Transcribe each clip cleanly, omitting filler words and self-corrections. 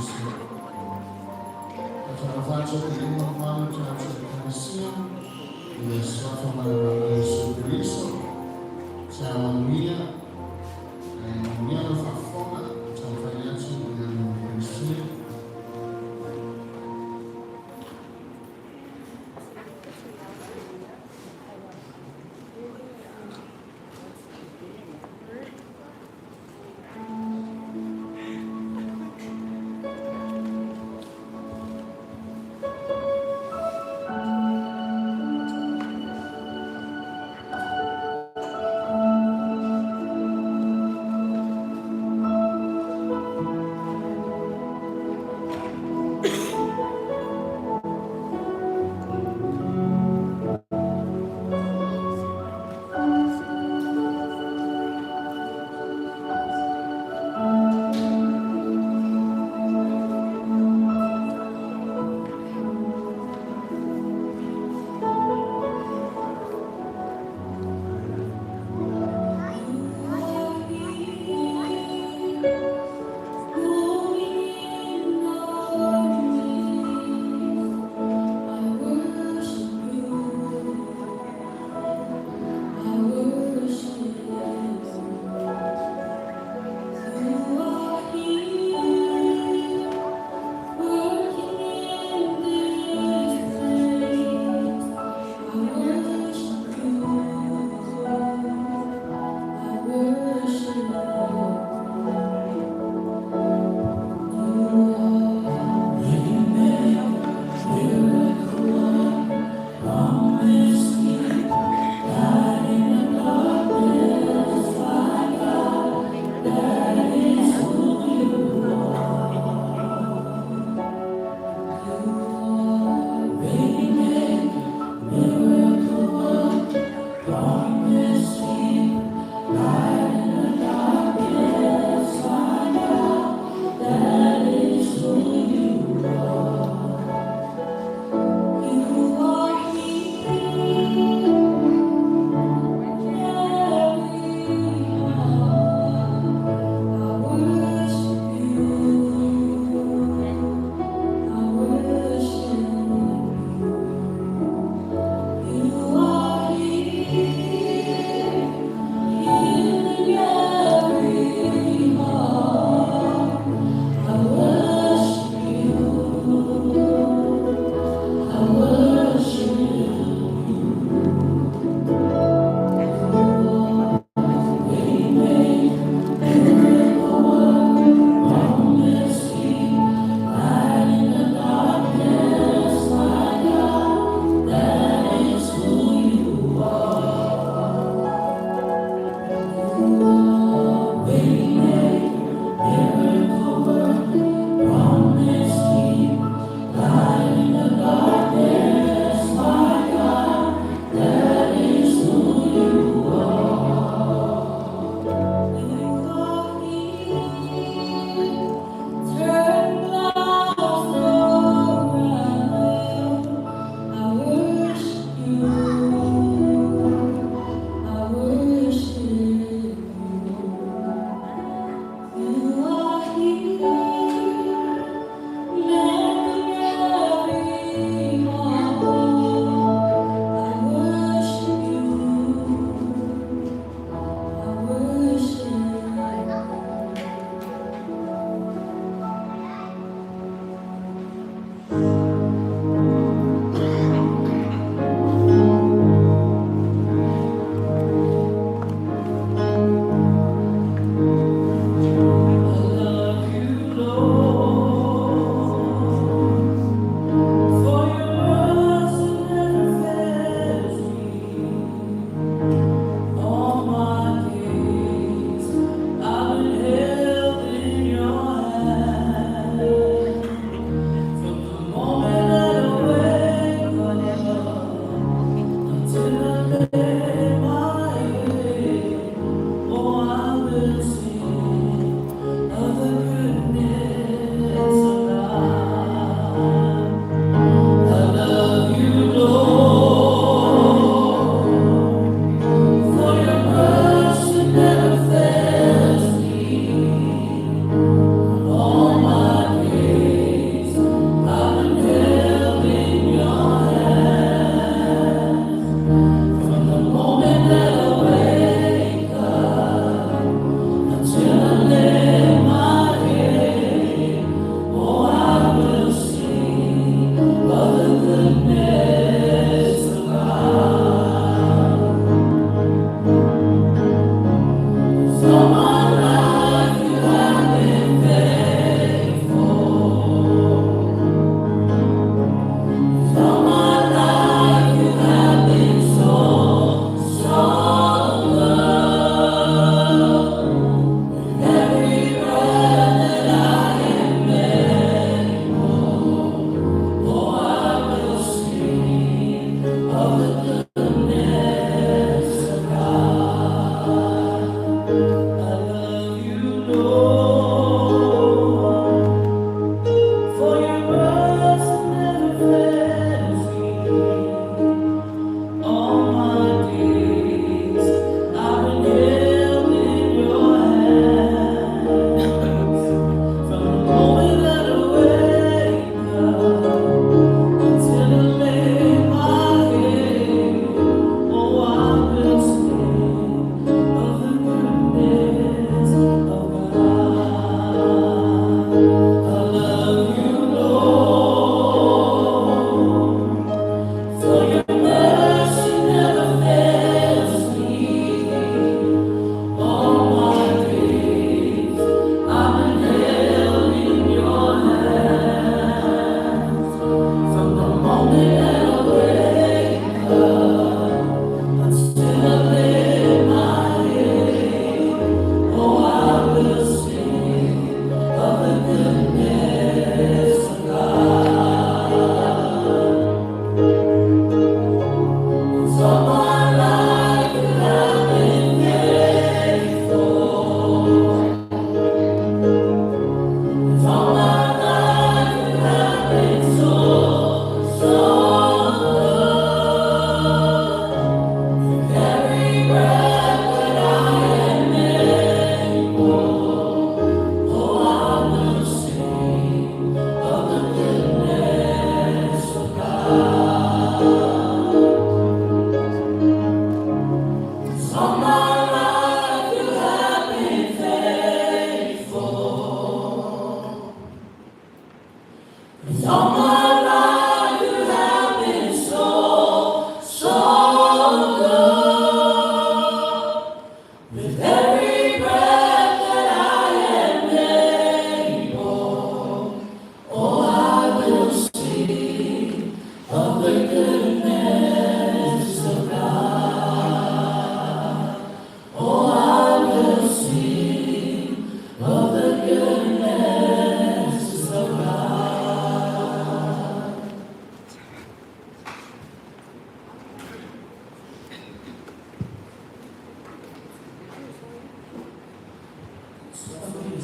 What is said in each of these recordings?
Ekalesia. E faalofa atu i le mamalu o le tatou Ekalesia i le Suafa ma le Malo o Iesu Keriso. Sa manuia, ae manuia lau faafofoga i le taumafai atu i le Ekalesia.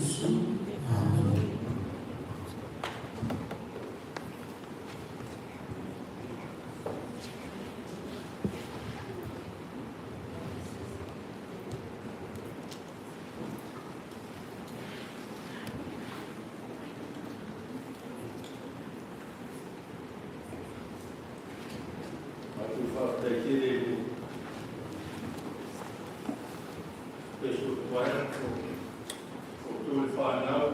Iesu. Amene. Matou faafetai tele i le Special Choir o outou le fanau.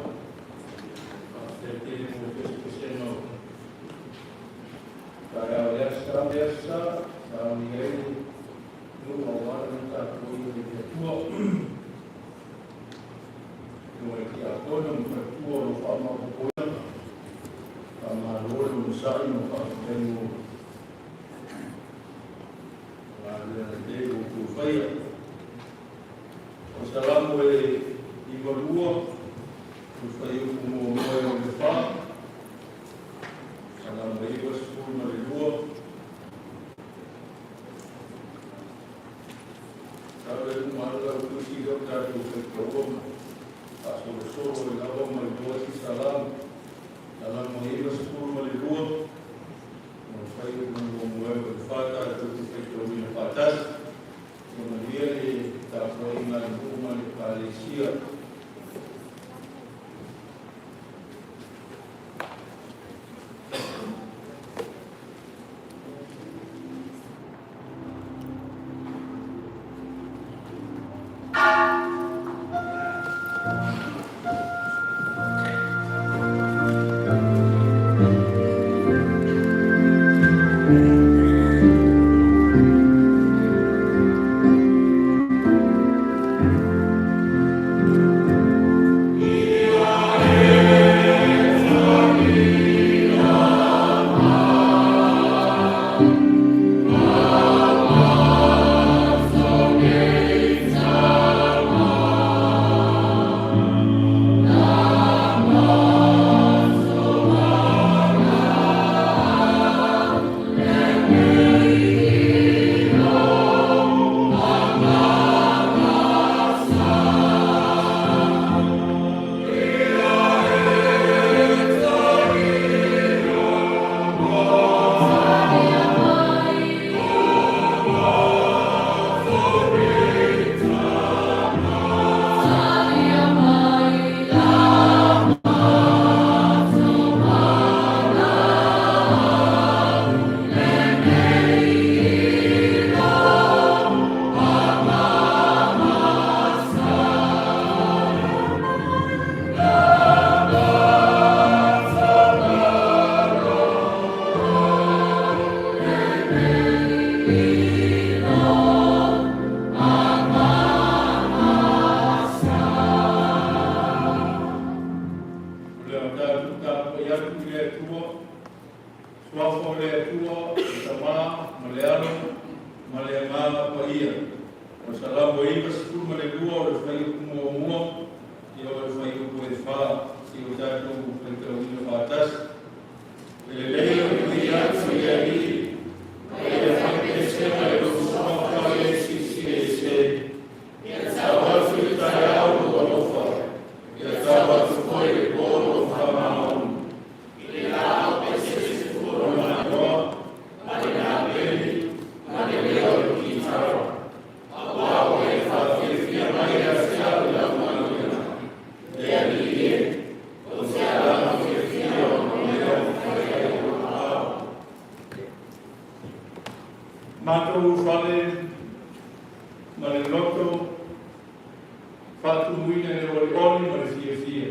Faafetai tele mo le pesepesega o taeao i le Aso Sa ma le Aso Sa, saunia ai le nuu aua le tapuaiga i le Atua. Afioga i tiakono ma faletua o lo o faamaopoopoina, faamalo le onosai ma faafetai mo galuega lelei ua outou faia. O Salamo e 92, o le fuaiupu 1 e oo i le 4, Salamo 92. Masalo e uma lava lau tusi lea o tatou faitaua ma faasolosolo ai lava ma iloa isi Salamo. Salamo 92, o le fuaiupu 1 e oo i le 4 tatou te faitauina faatasi. Ia manuia le tapuaiga a le nuu ma le Ekalesia. O le a tatou tapuai atu i le Atua, suafa o le Atua, le Tamā ma le Alo ma le Agaga Paia. O le Salamo 92 o le fuaiupu 1 ia o le fuaiupu e 4 i o tatou faitauina faatasi. E lelei lou pipii atu i le Alii, ma ia faaeteetega i lou suafa e Silisili Ese. Ia tau atu i le taeao lou alofa, ia tau atu foi i le po lou faamaoni. O le Noa, ma le Abeli, ma le leo o le kitara. Aua ua e faafiafia mai ia te au i lau manaomiaga. Le Alii e, ou te alaga fiafia ona o mea ua fai ai e lou aao. Matou ulufale ma le loto faatumuina i le olioli ma le fiafia.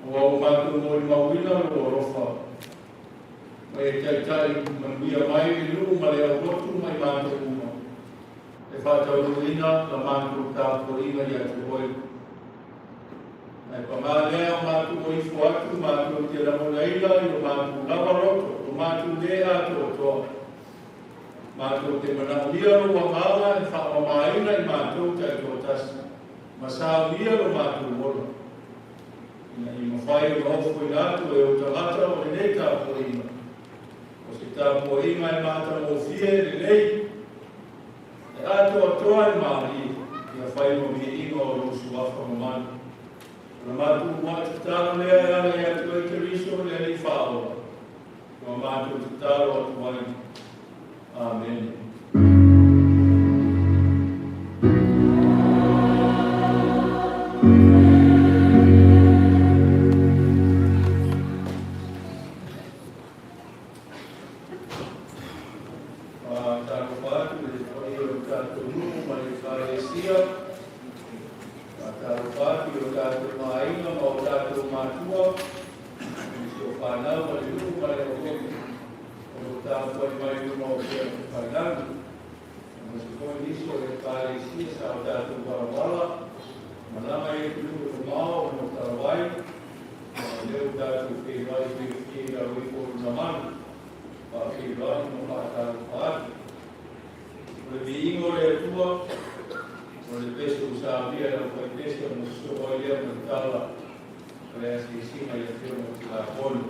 Aua ua matou molimauina lou alofa. Ma e taitai manuia mai le nuu ma le aulotu ma i matou uma. E faataunuuina la matou tapuaiga ia te oe. Ae paga lea o matou o ifo atu matou te lagonaina i lo matou lava loto, lo matou le atoatoa. Matou te manaomia lou Agaga e faamamaina i matou taitoatasi, ma saunia lo matou ola, ina ia mafai ona ofoina atu e ou tagata o lenei tapuaiga, o se tapuaiga e matagofie lelei, e atoatoa i le malie, ia fai ma viiga o lou suafa mamalu. O le matou uluai tatalo lea e ala ia te Oe Keriso le Alii Faaola, ua matou tatalo atu ai. Amene. Faatalofa atu i le paia o le tatou nuu ma le Ekalesia. Faatalofa atu i o tatou aiga ma o tatou matua, nisi o fanau ma le nuu ma le aulotu o lo o tapuai mai i luma o upega tafailagi. Aemaise foi nisi o le Ekalesia sa o tatou valawala, malaga i atunuu mamao ona o talavai, o lea ua tatou feiloai fiafia i lalo ifo o lona malu. Faafeiloai ma faatalofa atu. O le viiga o le Atua, o le pese ua saunia e le aufaipese ona sosoo ai lea ma le tala o le asiasiga i afioga i Tiakono.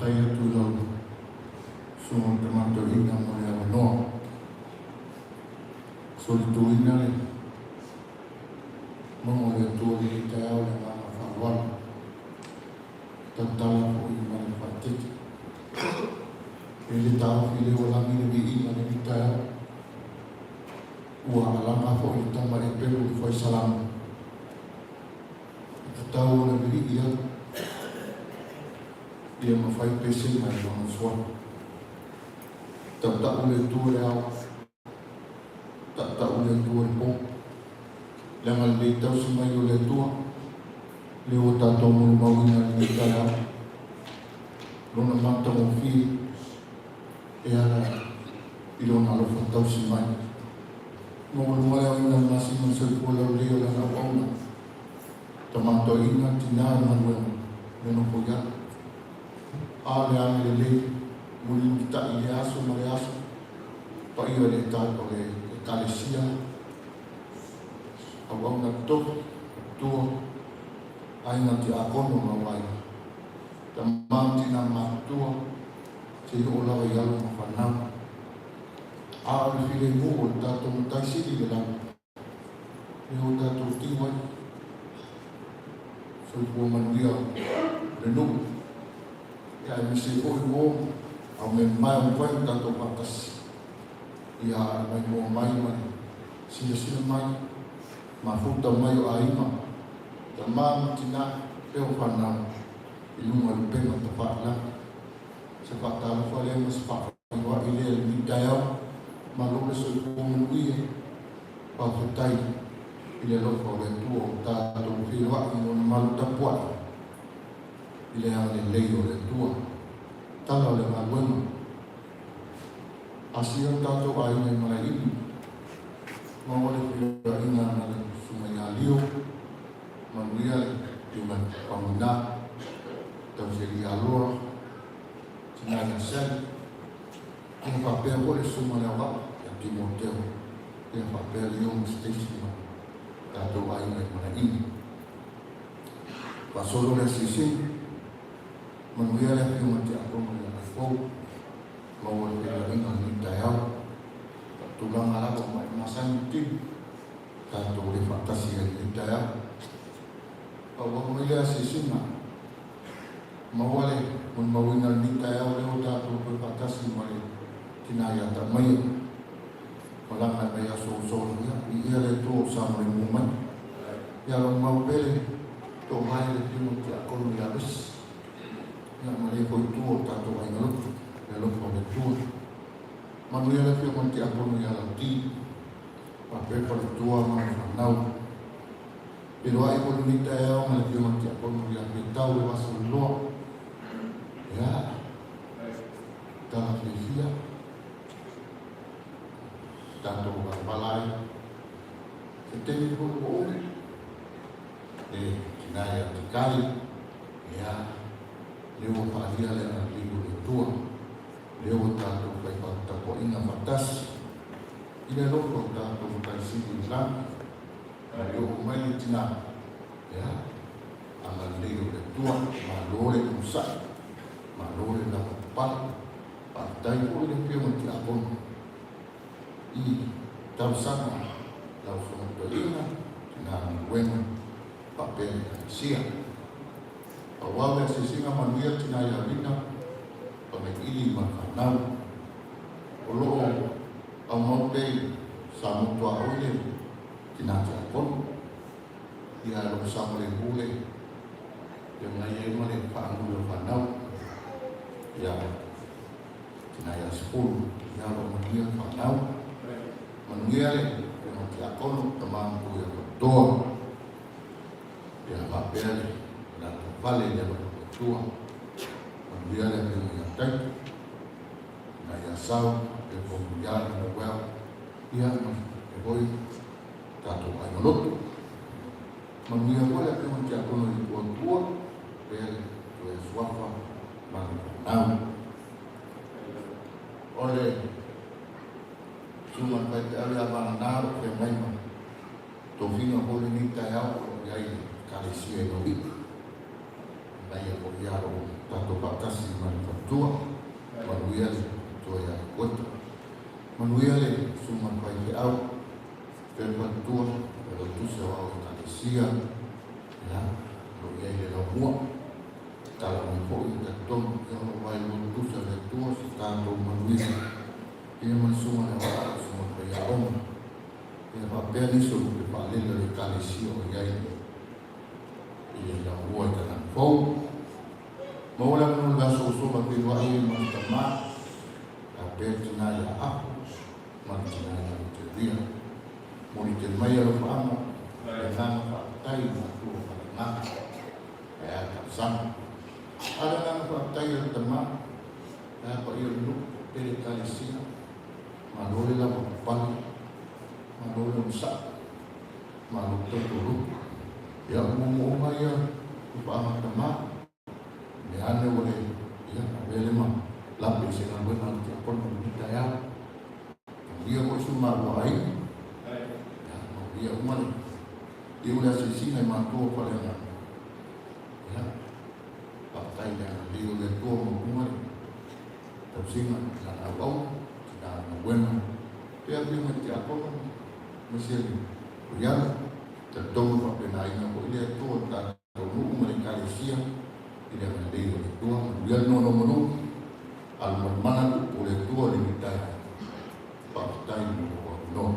Faafetai atu i lau Susuga i le Tama Toeaina mo le avanoa. Solituina le mauga o le Atua i lenei taeao i le agaga faaaloalo. Tautala foi ma le faaeteete. E le taofi i le ua lagi le viiga i lenei taeao. Ua alaga foi le tama e pelu le fai salamo. E tatau ona vilii atu ia ma fai pesega i lona suafa. Tautau le Atua i le ao, tautau le Atua i le po. Leaga lelei tausi mai o le Atua, lea ua tatou molimauina i lenei taeao. Lona matagofie e ala i lona alofa tausi mai. Maualuga le aoina o le masina o le soifua laulelei o lana auauna, tama toeaina, tina i galuega, le nofo i alo. A o le agalelei, mulimulita'i i lea aso ma lea aso, paia o le o le Ekalesia, auauna totofi, tua, aiga tiakono ma auaiga, tama ma tina matutua, seia oo lava i alo ma fanau. A o le filemu o le tatou Matai Sili i le lagi, e o tatou tiu ai. Soifua manuia le nuu, ia aemaise ai foi uo au mea mamae o mafai ona tatou faatasi. Ia mai mua mai ma le silasila mai, mafuta mai o aiga, tama ma tina, leo fanau i luga o le upega tafailagi. Se faatalofa lea ma se faafeiloai lea i lenei taeao. Malo le soifua manuia. Faafetai i le alofa o le Atua ua tatou feiloai i Lona malu tapuai i le agalelei o le Atua. Tala o le galuega. Asia o tatou aiga i Malaeimi. Maua le feiloaiga ma le Susuga ia Lio. Manuia le Afioga i le Pagina. Tauseli ia Loa. Tina ia Sally. Ia faapea foi le Susuga i le Auvaa ia Timoteo. Ia faapea Leo ma Stacy ma tatou aiga i Malaeimi. Faasolo le asiasiga. Manuia le Afioga i le Tiakono ia Laifou. Maua le feiloaiga i lenei taeao. Faatulaga lava ma e masani le tino. Tatou le faatasi ai i lenei taeao. Faaauau mai le asiasiga. Maua le molimauina i lenei taeao lea ua tatou toe faatasi ma le tina ia Tamaia. Malaga mai aso ua sola, ia, viia le Atua ua saogalemu mai. Ia lou mau pele, tohai le Afioga i le Tiakono ia Lusi. Ia ma lea foi itu o le tatou aiga lotu, le alofa o le Atua. Manuia le Afioga i le Tiakono ia Lauti, faapea faletua ma le fanau. Feiloai foi lenei taeao ma le Afioga i le Tiakono ia Petau le Vasoliloa. Ia, tala fiafia. Tatou valavala ai. Se taimi foi ua umi, le tina ia Tikali, ia, lea ua faaalia le agalelei o le Atua, lea ua tatou fai tapuaiga faatasi i le alofa o tatou Matai Sili i le lagi, ma le oo mai le tina, ia, agalelei o le Atua, malo le onosai, malo le lavapapale. Faafetai foi le Afioga i le Tiakono i talosaga lau Afioga Toeaina, tina galuega faapea le Ekalesia. Auau le asiasiga manuia tina ia Rina, Pagailili ma le fanau. O lo o aumau pea i Samoa tuaoi le tina Tiakono. Ia lo o saogalemu le feagai ai ma le faanui o fanau. Ia tina ia Sefulu, ia lo o manuia le fanau. Manuia le Afioga Tiakono, tama matua ia Faatoa. Ia faapea le latou fale i le alofa o le Atua. Manuia le Afioga ia Taito, tina ia Sau, faapea foi ia Noel, ia ma faapea foi tatou aiga lotu. Manuia foi le Afioga i le Tiakono i le Tuatua, faapea le Toe Suafa ma le fanau. O le susuga i le faifeau ia Vagana o feagai ma tofiga foi lenei taeao o lo o i ai i le Ekalesia i Laulii. Nai a foi Ia o lo o tatou faatasi ma le faletua. Manuia le faletua ia Ikueta. Manuia le susuga i le faifeau, faapea le faletua, Failautusi Aoao o Ekalesia, ia, o lo o i ai le laumua. Tatalo mai foi, e talitonu, ia o lo o vaelua tutusa e le Atua se tatou manuia. Ia ma le susuga i le aoao, le susuga i le faiaoga, ia faapea nisi o lupe faalele o le Ekalesia o i ai i le laumua i Talani Fou. Maua le avanoa i le vaiaso ua sola feiloai ai ma le tama, faapea le tina ia Afu ma le tina ia Luteria. Momoli tele mai alofaaga, le agaga faafetai i matua faaleagaga, ae a talosaga. A o le agaga faafetai a le tama, ae a paia o le nuu, faapea le Ekalesia, malo le lavapapale, malo le onosai, malo le tautua lotu. Ia, o moomooga ia alofaaga a le tama, mea ane ua le, ia, avea le ma lape i se galuega a le tiakono i lenei taeao. Manuia foi si o maua aiga. Ia, manuia uma le iu le asiasiga i matua o Faleagaga. Ia, faafetai i le agalelei o le Atua ma upuga le tausiga i lana auauna, tina o le galuega. Pea afioga i le tiakono aemaise le Koiala, talitonu faapenaina foi le Atua i le tatou nuu ma le Ekalesia i le agalelei o le Atua. Manuia le nonomanu, alumalumana le upu o le Atua i lenei taeao. Faafetai mo lou avanoa.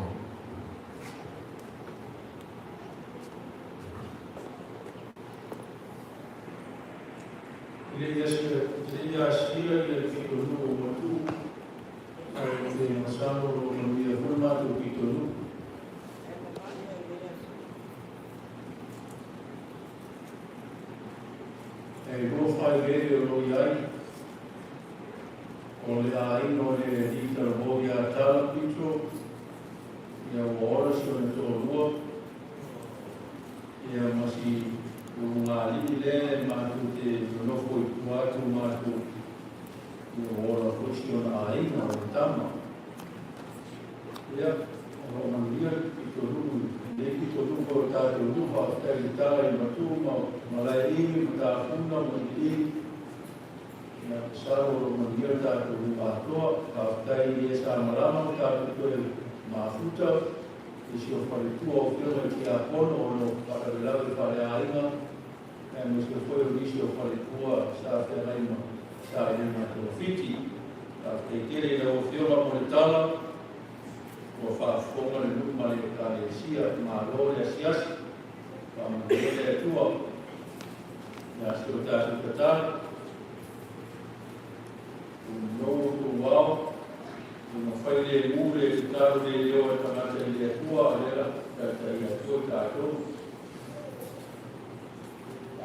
I le i asia i le pitonuu o Matuu, ae ou te masalo o lo o manuia foi le matou pitonuu. E lua failele o lo o i ai, o le aiga o le alii talavou ia Tala Pito, ia ua ola si ona toalua, ia ma si ulugalii lea e matou te nonofo i tua atu o matou, ia ua ola foi si ona aiga o le tama. Ia, o lo o manuia le pitonuu, lenei pitonuu foi o tatou nuu, faafetai i le tala i Matuu ma Malaeimi ma Tafuna ma Iliili. Ia, masalo o lo o manuia le tatou nuu atoa. Faafetai i e sa malama ma tatou toe mafuta i si o faletua o Afioga i Tiakono o lo o faalavelave faaleaiga, aemaise foi o nisi o faletua sa feagai ma sailiga togafiti. Faafetai tele i lau Afioga mo le tala, ua faafofoga le nuu ma le Ekalesia, malo le asiasi, faamanuia le Atua ia si o tatou tatalo. Tunonou outou ao, ua mafai le mu le tatalo le leo a le tagata i le Atua, a o lea la taitai atu ai tatou.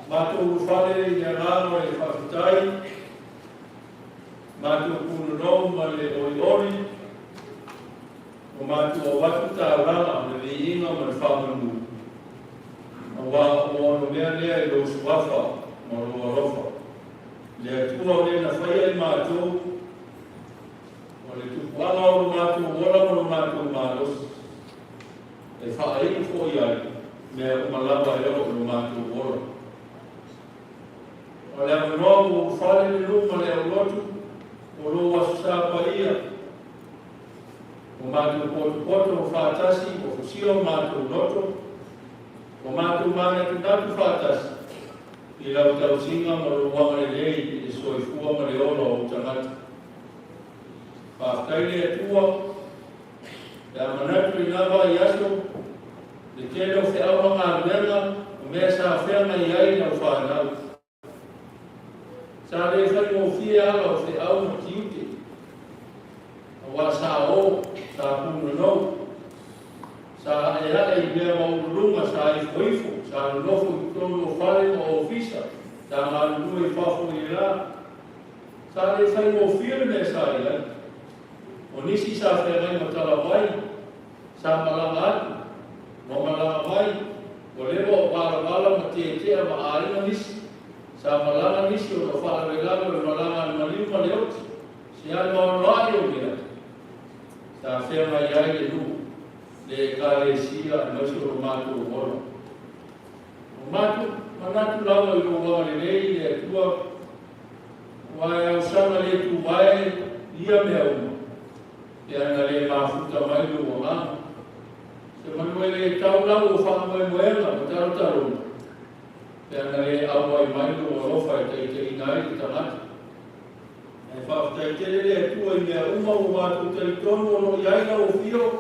Matou ulufale i le agaga o le faafetai, matou punonou ma le olioli, ua matou avatu taulaga o le viiga ma le faamanu, aua ua onomea lea i lou suafa ma lou alofa. Le Atua o le na faia i matou, o le tupuaga o lo matou ola ma lo matou malosi, e faaiu foi ai mea uma lava e oo i lo matou ola. O le avanoa ua ulufale le nuu ma le aulotu o lou Aso Sa paia, ua matou potopoto faatasi, ua fusia o matou loto, ua matou manatunatu faatasi i lau tausiga ma lou agalelei i le soifua ma le ola o ou tagata. Faafetai le Atua, pe a manatu i na vaiaso, le tele o feau ma galuega o mea sa feagai ai lau fanau. Sa le faigofie ala o feau ma tiute, aua sa o, sa punonou, sa aeae i mea maualuluga, sa ifoifo, sa nonofo i totonu o fale ma ofisa, sa galulue i fafo i le la. Sa le faigofie le mea sa i ai. O nisi sa feagai ma talavai, sa malaga atu, ua malaga mai, ua leva o valavala ma tietea ma aiga nisi, sa malaga nisi ona o faalavelave o le malaga a le maliu ma le oti, se anoanoai o mea sa feagai ai le nuu, le Ekalesia aemaise o lo matou ola. O matou. Manatu lava i lou agalelei le Atua, aua e ausaga le tuvae ia mea uma, pe ana le mafuta mai lou agaga. Se manu e le tau lau o faamoemoega ma talotaloga, pe ana le auai mai lou alofa e taitaiina ai le tagata. Ae faafetai tele le Atua i mea uma ua matou talitonu o lo o i ai lau afio,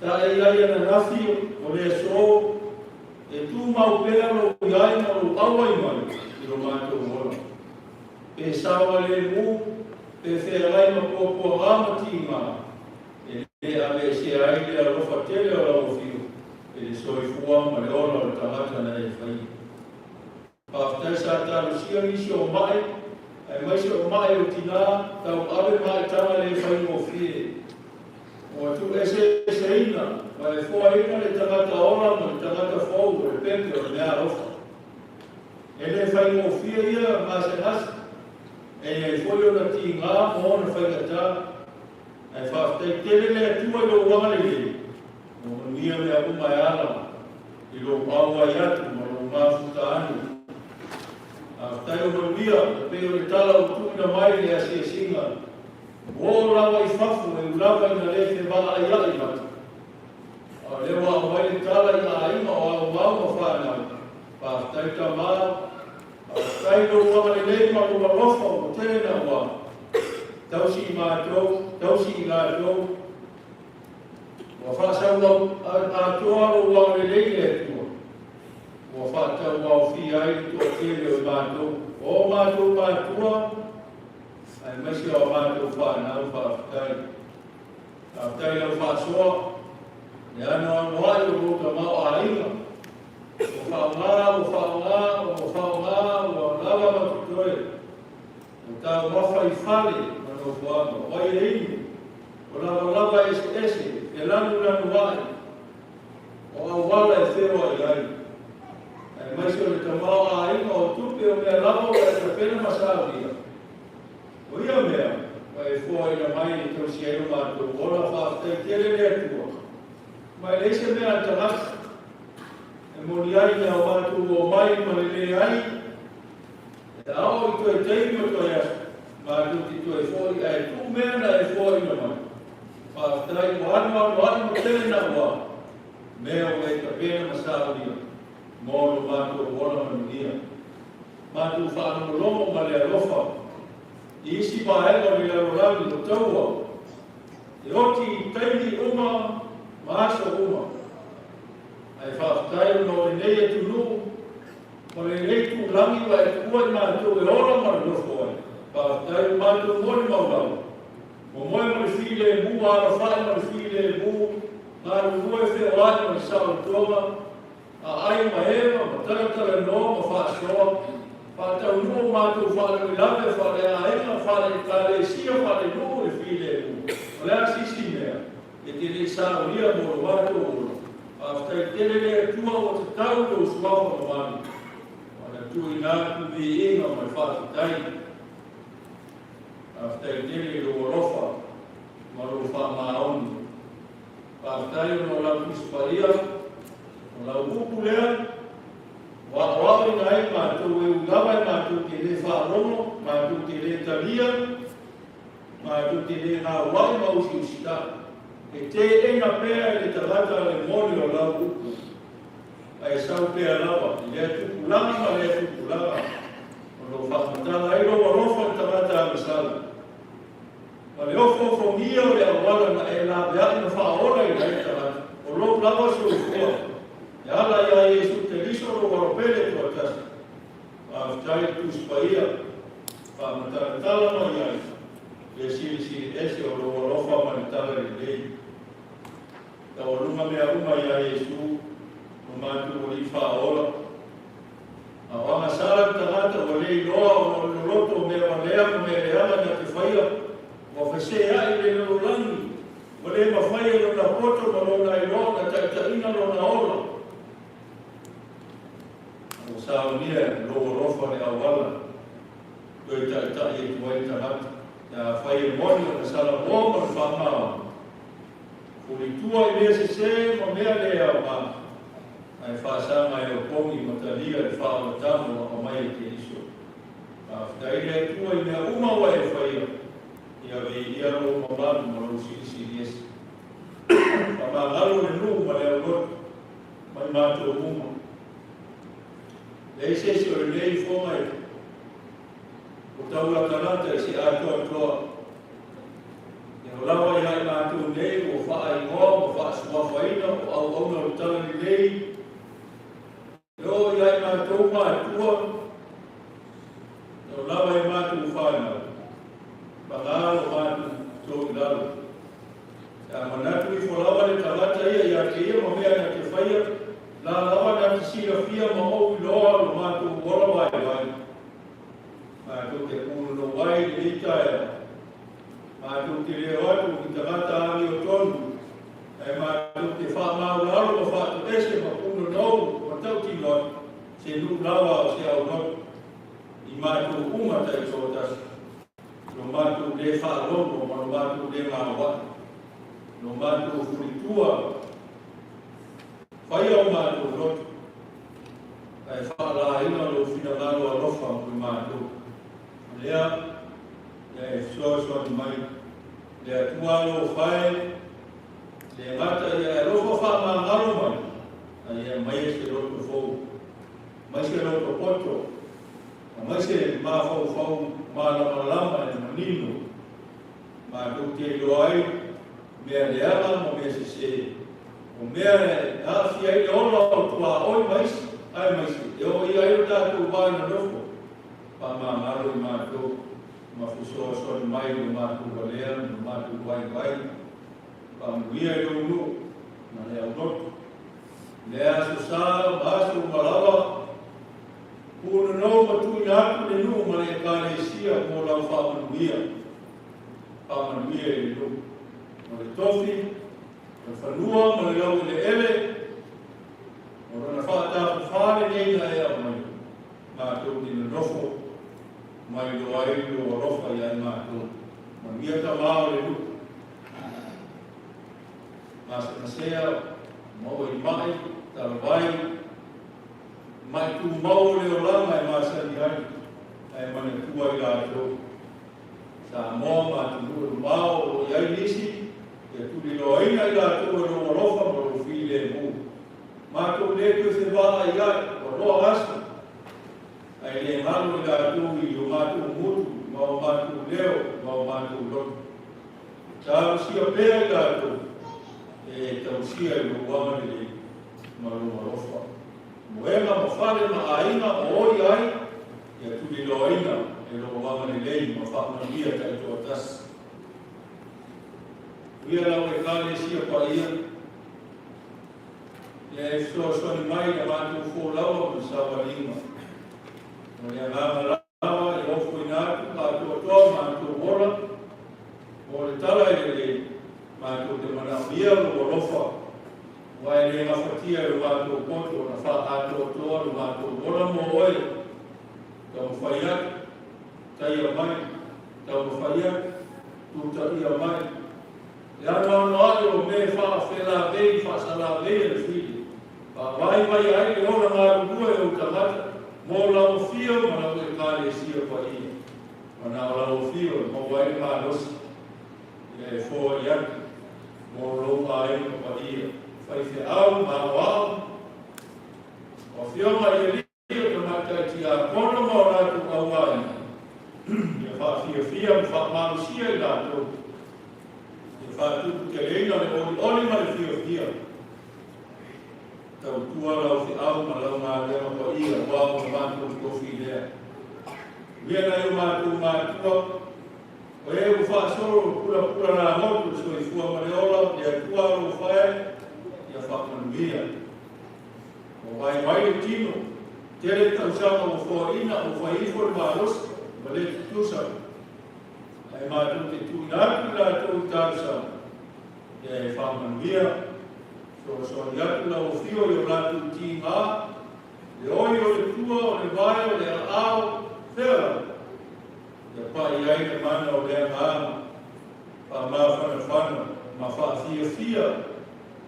sa e i ai ananafi, o le aso, e tumau pea lou i ai ma lou auai mai i lo matou ola. Pe saogalemu, pe feagai ma puapuaga ma tiga, e le aveesea ai le alofa tele o lau afio i le soifua ma le ola o le tagata na e faia. Faafetai sa talosia nisi o ma'i, aemaise o ma'i o tinā, tauave maitaga le faigofie. Ua tuueseeseina ma e foaina le tagata ola ma le tagata fou o le pepe o le meaalofa. E le faigofie ia gasegase, e i ai foi ona tiga ma ona faigatā. Ae faafetai tele le Atua i lou agalelei, ua manuia mea uma e ala i lou auai atu ma lou mafuta ane. Faafetai o manuia, e pei o le tala ua tuuina mai i le asiasiga. Ua oo lava i fafo e ui lava ina le fevaaiai mata. A o lea ua aumai le tala i aiga o aumau ma fanau. Faafetai tama, faafetai i lou agalelei ma lou alofa ua tele naua. Tausi i matou, tausi i latou. Ua faasaulau atoa lou agalelei le Atua. Ua faatauaofia ai le toatele o i matou, o matou matua, aemaise o a matou fanau. Faafetai. Faafetai i lau faasoa, le anoanoai o lou tamaoaiga. Ua faaaoga, ua faaaoga, ua faaaoga, ua lava ma totoe. Ua taumafa i fale ma nofoaga, o ai e inu, o lavalava eseese, e lanulanu ai, o auala e feoai ai, aemaise o le tamaoaiga o tupe o mea lava ua e tapena ma saunia. O ia mea, ua e foaina mai e tausi ai lo matou ola. Faafetai tele le Atua. Ma e leai se mea a le tagata e moni ai i a matou omai ma le leai, e ao i toe taimi o toe aso, matou te toe foi ae tuu mea na e foaina mai. Faafetai ua anoanoai ma tele naua mea ua e tapena ma saunia mo lo matou ola manuia. Matou faalogologo ma le alofa i isi vaega o le lalolagi o taua e oti i taimi uma ma aso uma. Ae faafetai ona o lenei atunuu ma lenei tulagi ua e tuua i matou e ola ma nonofo ai. Faafetai ua matou molimau lava. Ua moe ma le filemu, alafai ma le filemu, galulue feoai ma le saolotoga, aai ma eva ma talatalanoa ma faasoa, faataunuu matou faalavelave faaleaiga, faale-ekalesia, faalenuu le filemu. O le a se isi mea e te le i saunia mo lo matou ola? Faafetai tele le Atua ua tatau lou suafa mamalu ona tuuina atu viiga ma le faafetai. Faafetai tele i lou alofa ma lou faamaoni. Faafetai ona o lau Tusi Paia, o lau upu lea, ua aoaoina ai matou e ui lava e matou te le faalogo, matou te le talia, matou te le gauai ma usiusita. E teena pea e le tagata le moni o lau upu, ae sau pea lava i lea tupulaga ma lea tupulaga, o lo o faamatala ai lou alofa i le tagata agasala. Ma le ofoofogia o le auala na e laveai ma faaola i ai le tagata, o lou lava soifua, e ala iā Iesu Keriso lou alopele toatasi. Faafetai le Tusi Paia, faamatalatala mai ai le silisili ese o lou alofa ma le talalelei. Taualuga mea uma iā Iesu, lo matou Alii Faaola. A o agasala le tagata ua le iloa ona o le loloto o mea valea ma mea leaga na te faia, ua feseai le lalolagi, ua le mafai e lona poto ma lona iloa ona taitaiina lona ola. A ua saunia e lou alofa le auala toe taitai atu ai le tagata, pe afai e moni ona salamo ma le faamaoni. Fulitua i mea sese ma mea le aoga. Ae faasaga e opogi ma talia le faaolataga ua aumai e Keriso. Faafetai i le Atua i mea uma ua e faia, ia viia lou mamalu ma lou silisili ese. Faamagalo le nuu ma le aulotu ma i matou uma. Leai se isi o lenei ifoga e o taulatalata i se atoatoa. E o lava ia i matou nei ua faaigoa ma faasuafaina o auauna o le Talalelei, e oo ia i matou matua, e o lava i matou fanau, paga lo matou to i lalo. Pe a manatu ifo lava le tagata ia ia te ia ma mea na te faia, la lava na te silafia ma ou iloa lo matou ola vaivai. Matou te punonou ai i lenei taeao. Matou te leo atu i tagata amiotonu, ae matou te faamaualalo ma faatoese ma punonou ma tautino atu, se nuu lava o se aulotu i matou uma taitoatasi, lo matou le faalogo ma lo matou le maoae, lo matou fulitua faia o matou loto, ae faalaina lou finagalo alofa mo i matou. O lea, ia e fesoasoani mai le Atua alofa e, le gata ia e alofa faamagalo mai, a ia aumai se loto fou, mai se loto poto, aumai se mafaufau malamalama e manino, matou te iloa ai mea leaga ma mea sese, o mea e aafia ai le ola o tuaoi ma isi, aemaise e oo i ai lo tatou va nonofo. Faamagalo i matou ma fesoasoani mai i lo matou valea ma lo matou vaivai. Faamanuia i lou nuu ma le aulotu. I lea aso sa ma aso uma lava, punonou ma tuuina atu le nuu ma le Ekalesia mo lau faamanuia. Faamanuia i le nuu. O le tofi, o le fanua ma le laueleele, o lona faatafafa lenei na e aumai, matou te nonofo ma iloa ai lou alofa ia i matou. Manuia tama o le nuu. Masemasea, maua i mai, talavai, mai tumau o le olaga e masani ai, ae manatua i latou. Samoa ma atunuu e mamao o lo o i ai nisi, ia tuliloaina i latou e lou alofa ma lou filemu. Matou le toe fevaai ai, ua loa aso, ae le galo i latou i o matou mutu ma o matou leo ma o matou loto. Talosia pea i latou e tausia i lou agalelei ma lou alofa. Moega ma fale ma aiga o oi ai, ia tuliloaina e lou agalelei ma faamanuia taitoatasi. Uia lau Ekalesia paia, ia e fesoasoani mai i la matou folaua ma le savaliga. O le agaga lava e ofoina atu atoatoa matou ola, mo le tala i le lelei, matou te manaomia lou alofa, aua e le gafatia e lo matou poto ona faaatoatoa lo matou ola mo oe. Taumafai atu, taia mai, taumafai atu, tutaia mai. Le anoanoai o mea faafelavei faasalavei a le fili, faavaivai ai le ola galulue o ou tagata mo lau afio ma lau Ekalesia paia. Ma na o lau afio e maua ai le malosi ia e foai atu mo lou aiga paia, faifeau ma aoao, o afioga i alii o tamaitai tiakono ma o latou auaiga, ia faafiafia ma faamalosia i latou, ia faatuputeleina le olioli ma le fiafia, tautua lau feau ma lau galuega paia, aua o le matou tofi lea. Uia nai o matou matua, o e ua faasolo pulapula lagoto le soifua ma le ola, le Atua alofa e, ia faamanuia. Ua vaivai le tino, tele tausaga ua foaina ua fai ifo le malosi ma le tutusa, ae matou te tuuina atu i latou i talosaga, ia e faamanuia, fesoasoani atu lau afio i o latou tiga, le oi o le tua, o le vae, o le aao, fea lava, ia pai ai le mana o le agaga, faamafanafana ma faafiafia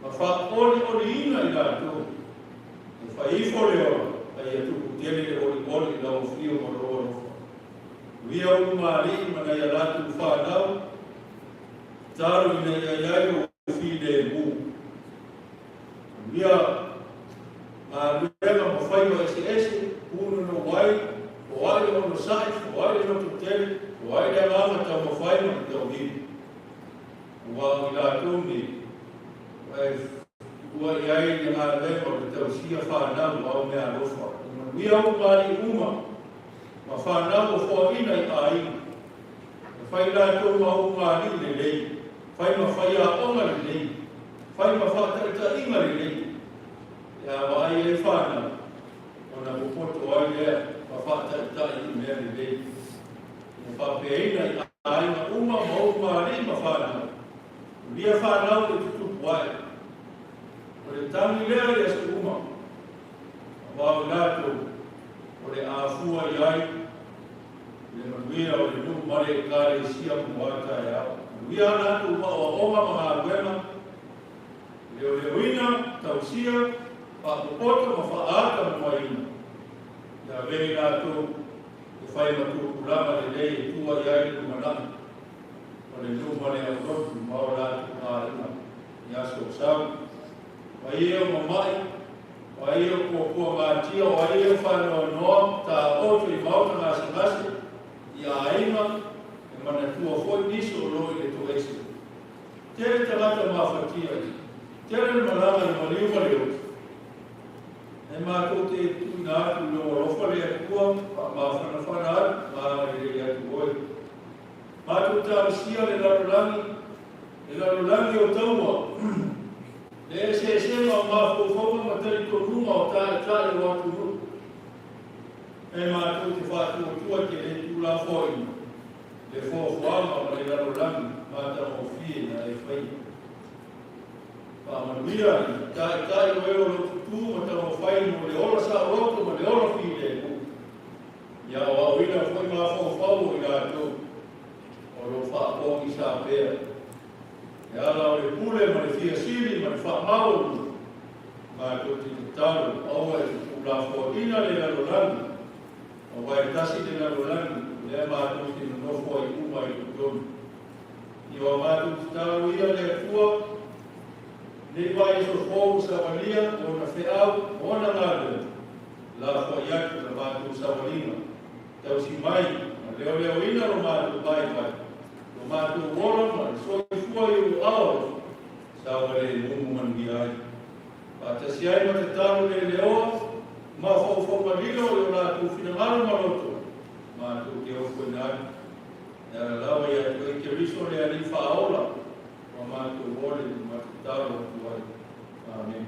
ma faaolioliina i latou. E fai ifo le ola, a ia tupu tele le olioli i lau afio ma lou alofa. Manuia ulugalii ma nai a latou fanau, tatalo ina ia i ai lou filemu. Manuia galuega ma faiva eseese, punonou ai, foai le onosai, foai le lototele, foai le agaga taumafai ma le tauivi. Aua o i latou nei, ua e tuua i ai le galuega o le tausia fanau o au meaalofa. Ia manuia ulugalii uma ma fanau ua foaina i aiga. E fai latou ma ulugalii lelei, fai ma faiaoga lelei, fai ma faataitaiga lelei, e a vaai ai fanau, ona popoto ai lea ma faataitai i mea lelei. Ia faapeaina i aiga uma ma ulugalii ma fanau. Manuia fanau e tutupu ae. O le tagi lea i aso uma, aua o i latou o le a fua i ai le manuia o le nuu ma le Ekalesia mo a taeao. Manuia a latou aoaoga ma galuega, leoleoina, tausia, faapopoto ma faaatamamaina. Ia avea i latou e fai ma tupulaga lelei e tua i ai le lumanai o le nuu ma le aulotu ma o latou aiga i aso o sau. O ai e o mama'i, o ai e o puapuagatia, o ai e o faanoanoa, taoto i maota gasegase, i aiga, e manatua foi nisi o lo o i le toese. Tele tagata mafatia, tele le malaga i maliu ma le oti. E matou te tuuina atu i lou alofa le Atua, faamafanafana atu ma agalelei atu oe. Matou talosia le lalolagi, le lalolagi o taua, le eseesega o mafaufauga ma talitonuga o taitai o atunuu. E matou te faatuatua i te le tuulafoaina le fuafuaga ma le lalolagi matagofie na e faia. Faamanuia i taitai o e o lo o tutū ma taumafai mo le ola saoloto ma le ola filemu. Ia aoaoina foi mafaufau o i latou o lo o faapogisa pea. E ala o le pule ma le fia sili ma le faamaualuga, matou te tatalo, aua e tuulafoaina le lalolagi, aua e tasi le lalolagi, o lea matou te nonofo ai uma i totonu. I o matou tatalo ia le Atua, nei vaiaso fou savalia, ona feau, ona galuega, lafoai atu la matou savaliga, tausi mai ma leoleoina lo matou vaivai, lo matou ola ma le soifua i ou aao alofa, saogalemu ma manuia ai. Faatasi ai ma tatalo le leoa, mafaufauga lilo i o latou finagalo ma loto, matou te ofoina atu. E ala lava ia te oe Keriso le Alii faaola, ua matou ole ma tatalo atu ai. Amene.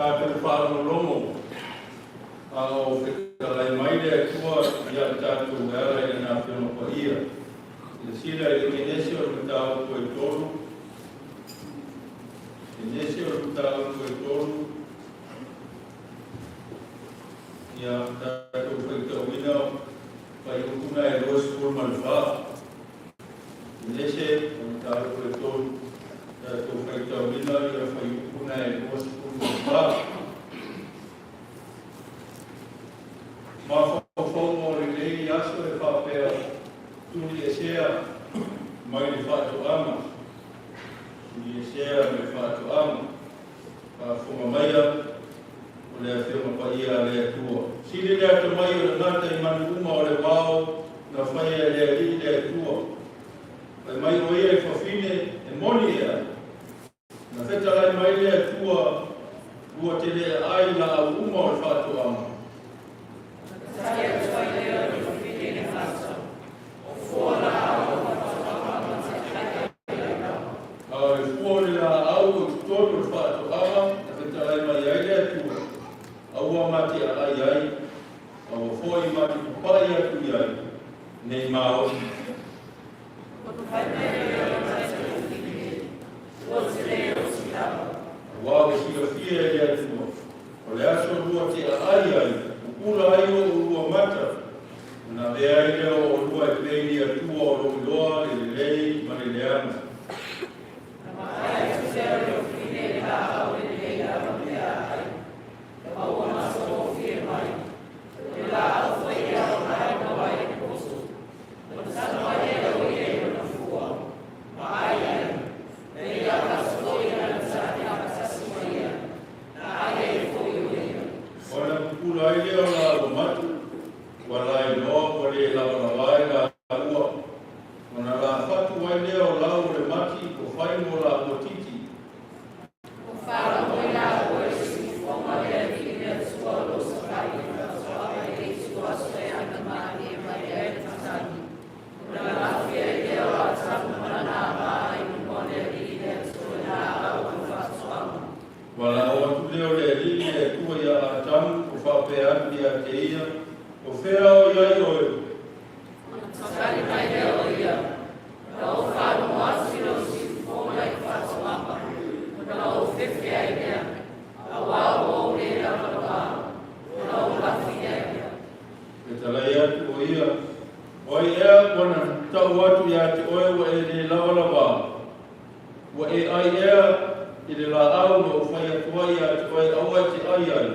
Tatou faalogologo a o fetalai mai le Atua ia i tatou e ala i Lana Afioga Paia. Silasila i le Kenese o le mataupu e 3. Kenese o le mataupu e 3. Ia tatou faitauina fuaiupu na e 24. Kenese o le mataupu e 3. Tatou faitauina ia fuaiupu na e 24. Mafaufauga o lenei aso e faapea, tuliesea mai le faatoaga, tuliesea mai le faatoaga. Faafofoga maia o le Afioga Paia a le Atua. Sili le atamai o le gata i manu uma o le vao na faia e le Alii le Atua. Fai mai o ia i fafine e moni ea. Na fetalai mai le Atua ua te le ai laau uma o le faatoaga. A o le fua o le laau o totonu o le faatoaga na fetalai mai ai le Atua, aua ma te aai ai, aua foi ma te papai atu i ai, nei maoni. Auā ua silafia e le Atua, o le aso lua te aai ai, pupula ai o ulua mata, ona avea ai lea o olua e pei ni Atua o lo iloa le lelei ma le leaga. Ona pupula ai lea o lāua mata, ua laeloa ua le lavalava ai lāua, ona lafatu ai lea o lau o le mati ua fai mo lāua titi. Valaau atu lea o le Alii le Atua iā Atamu, ua faapea atu ia te ia, O fea o i ai oe? Fetalai atu o ia, O ai ea ua na tau atu iā te oe ua e le lavalavā? Ua e ai ea i le laau na ou fai atu ai iā te oe aua e te ai ai?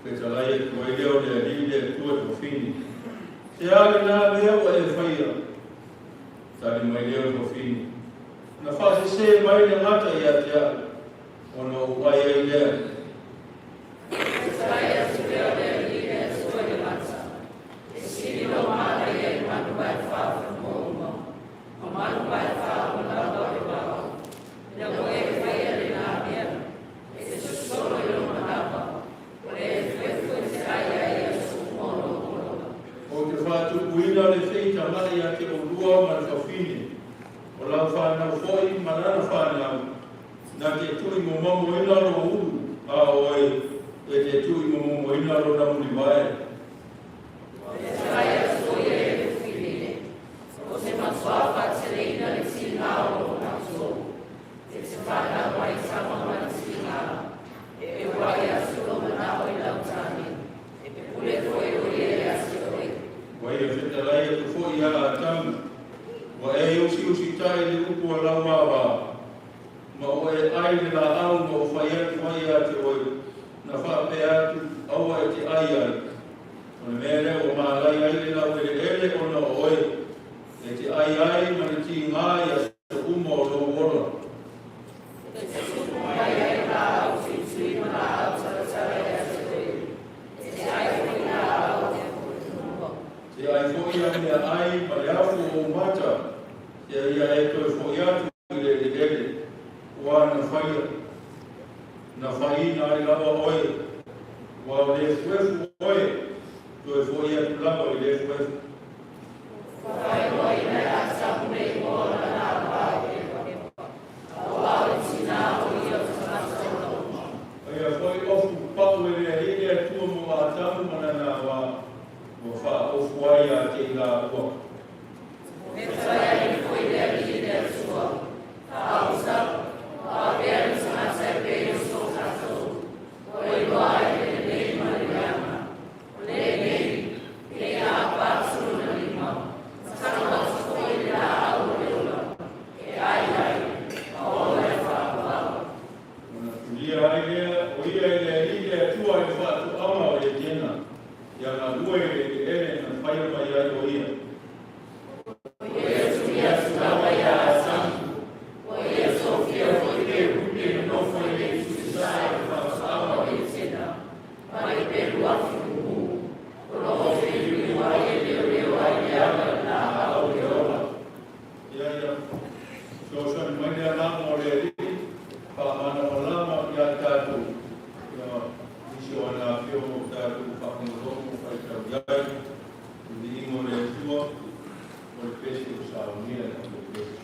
Fetalai atu ai lea o le Alii le Atua i le fafine, Se a lena mea ua e faia? Tali mai lea o le fafine, Na faasese mai le gata ia te au, ona ou ai ai lea. Ou te faatupuina le feitama'i ia te oulua ma le fafine, o lau fanau foi ma lana fanau, na te tuuimomomoina lou ulu, a o oe e te tuuimomomoina lona mulivae. Ua ia fetalai atu foi ia Atamu, ua e usiusitai i le upu a lau ava, ma ua e ai le laau na ou fai atu ai ia te oe, na faapea atu, aua e te ai ai. O le mea lea ua malai ai le laueleele ona o oe, e te ai ai ma le tigā i aso uma o lou ola. Te ai foi a mea ai ma le afu o ou mata, seia ia e toe foi atu i le eleele ua na faia, na faiina ai lava oe, ua o le efuefu oe, toe faiva. Aia foi ofu pau e le alii le Atua mo Atamu ma lana Aua, ua faaofu ai ia te i laua. Ona tulia ai lea o ia e le Alii le Atua i le faatoaga o Etena, ia galue i le eleele na faia mai ai o ia. Ia ia fesoasoani mai le agaga o le Alii, faamalamalama ia tatou, ia nisi o ana afioga o tatou faalogologo ma faitau i ai, i le viiga o le Atua, o le pese ua saunia e le pese.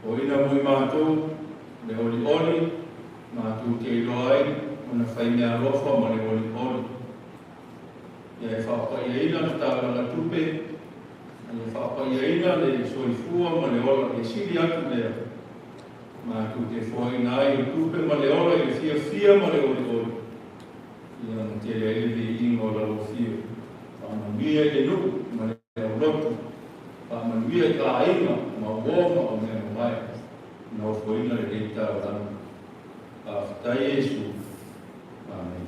Foaiina mo i matou le olioli, matou te iloa ai ona fai meaalofa ma le olioli. Ia e faapaiaina le taulaga tupe, a ia faapaiaina le soifua ma le ola, e sili atu lea, matou te foaiina ai le tupe ma le ola i le fiafia ma le olioli, ia ona tele ai le viiga o lau afio. Faamanuia i le nuu ma le aulotu, faamanuia i aiga ma uo ma o mea mamae na ofoina lenei taulaga. Faafetai Iesu. Amene.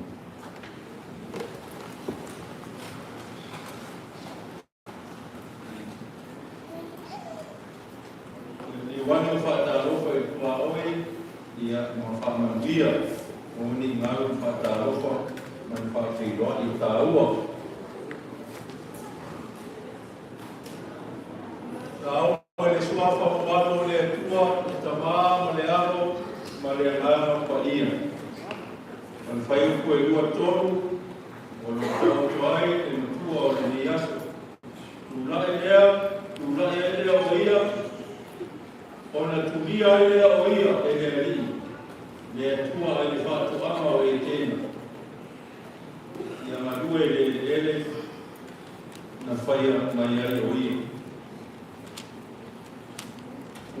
Ioane o faatalofa i tuaoi ia ma faamanuia o ni galu faatalofa ma le faafeiloai o taua. Taua i le suafa mamalu o le Atua, le Tama ma le Alo ma le Agaga Paia. O le fuaiupu e 23 o lo o taoto ai le matua o lenei aso. Tulai lea, tulai ai lea o ia, ona tulia ai lea o ia e le Alii, le Atua ai le faatoaga o Etena, ia galue i le eleele na faia mai ai o ia.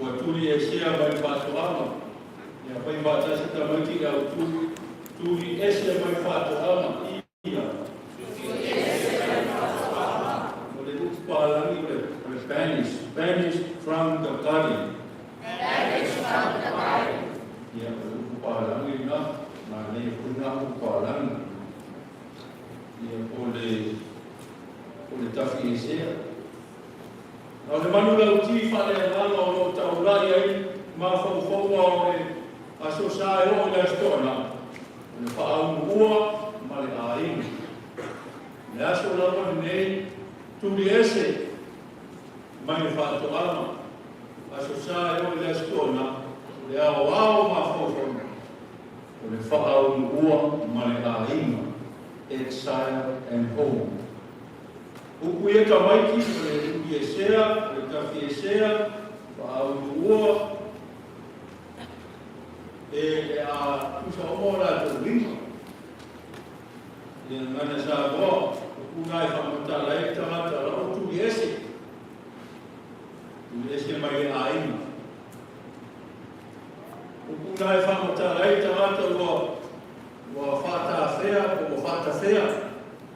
Ua tuli esea mai le faatoaga, ia fai faatasi tamaiti i au tuli, tuli ese mai le faatoaga, ia. O le upu palagi o le banish, banished from the garden. Banished from the garden. Ia, o le upu palagi lena, manaia foi lena upu palagi. Ia, o le tafi esea. A o le manu lauti faaleagaga o lo o taulai ai mafaufauga o le Aso Sa e oo i le Aso Toonai, o le faaumuua ma le aiga. O le aso lava lenei, tuli ese mai le faatoaga, Aso Sa e oo i le Aso Toonai, o le aoao mafaufauga, o le faaumuua ma le aiga, exile and home. Upu ia tamaiti, o le tuliesea, o le tafiesea, faauluua, e a tusa uma o latou lima. Ia gagana Samoa, o puna e faamatala ai le tagata la ua tuliese, tuliese mai le aiga. O puna e faamatala ai le tagata ua faatafea po ua faatafea.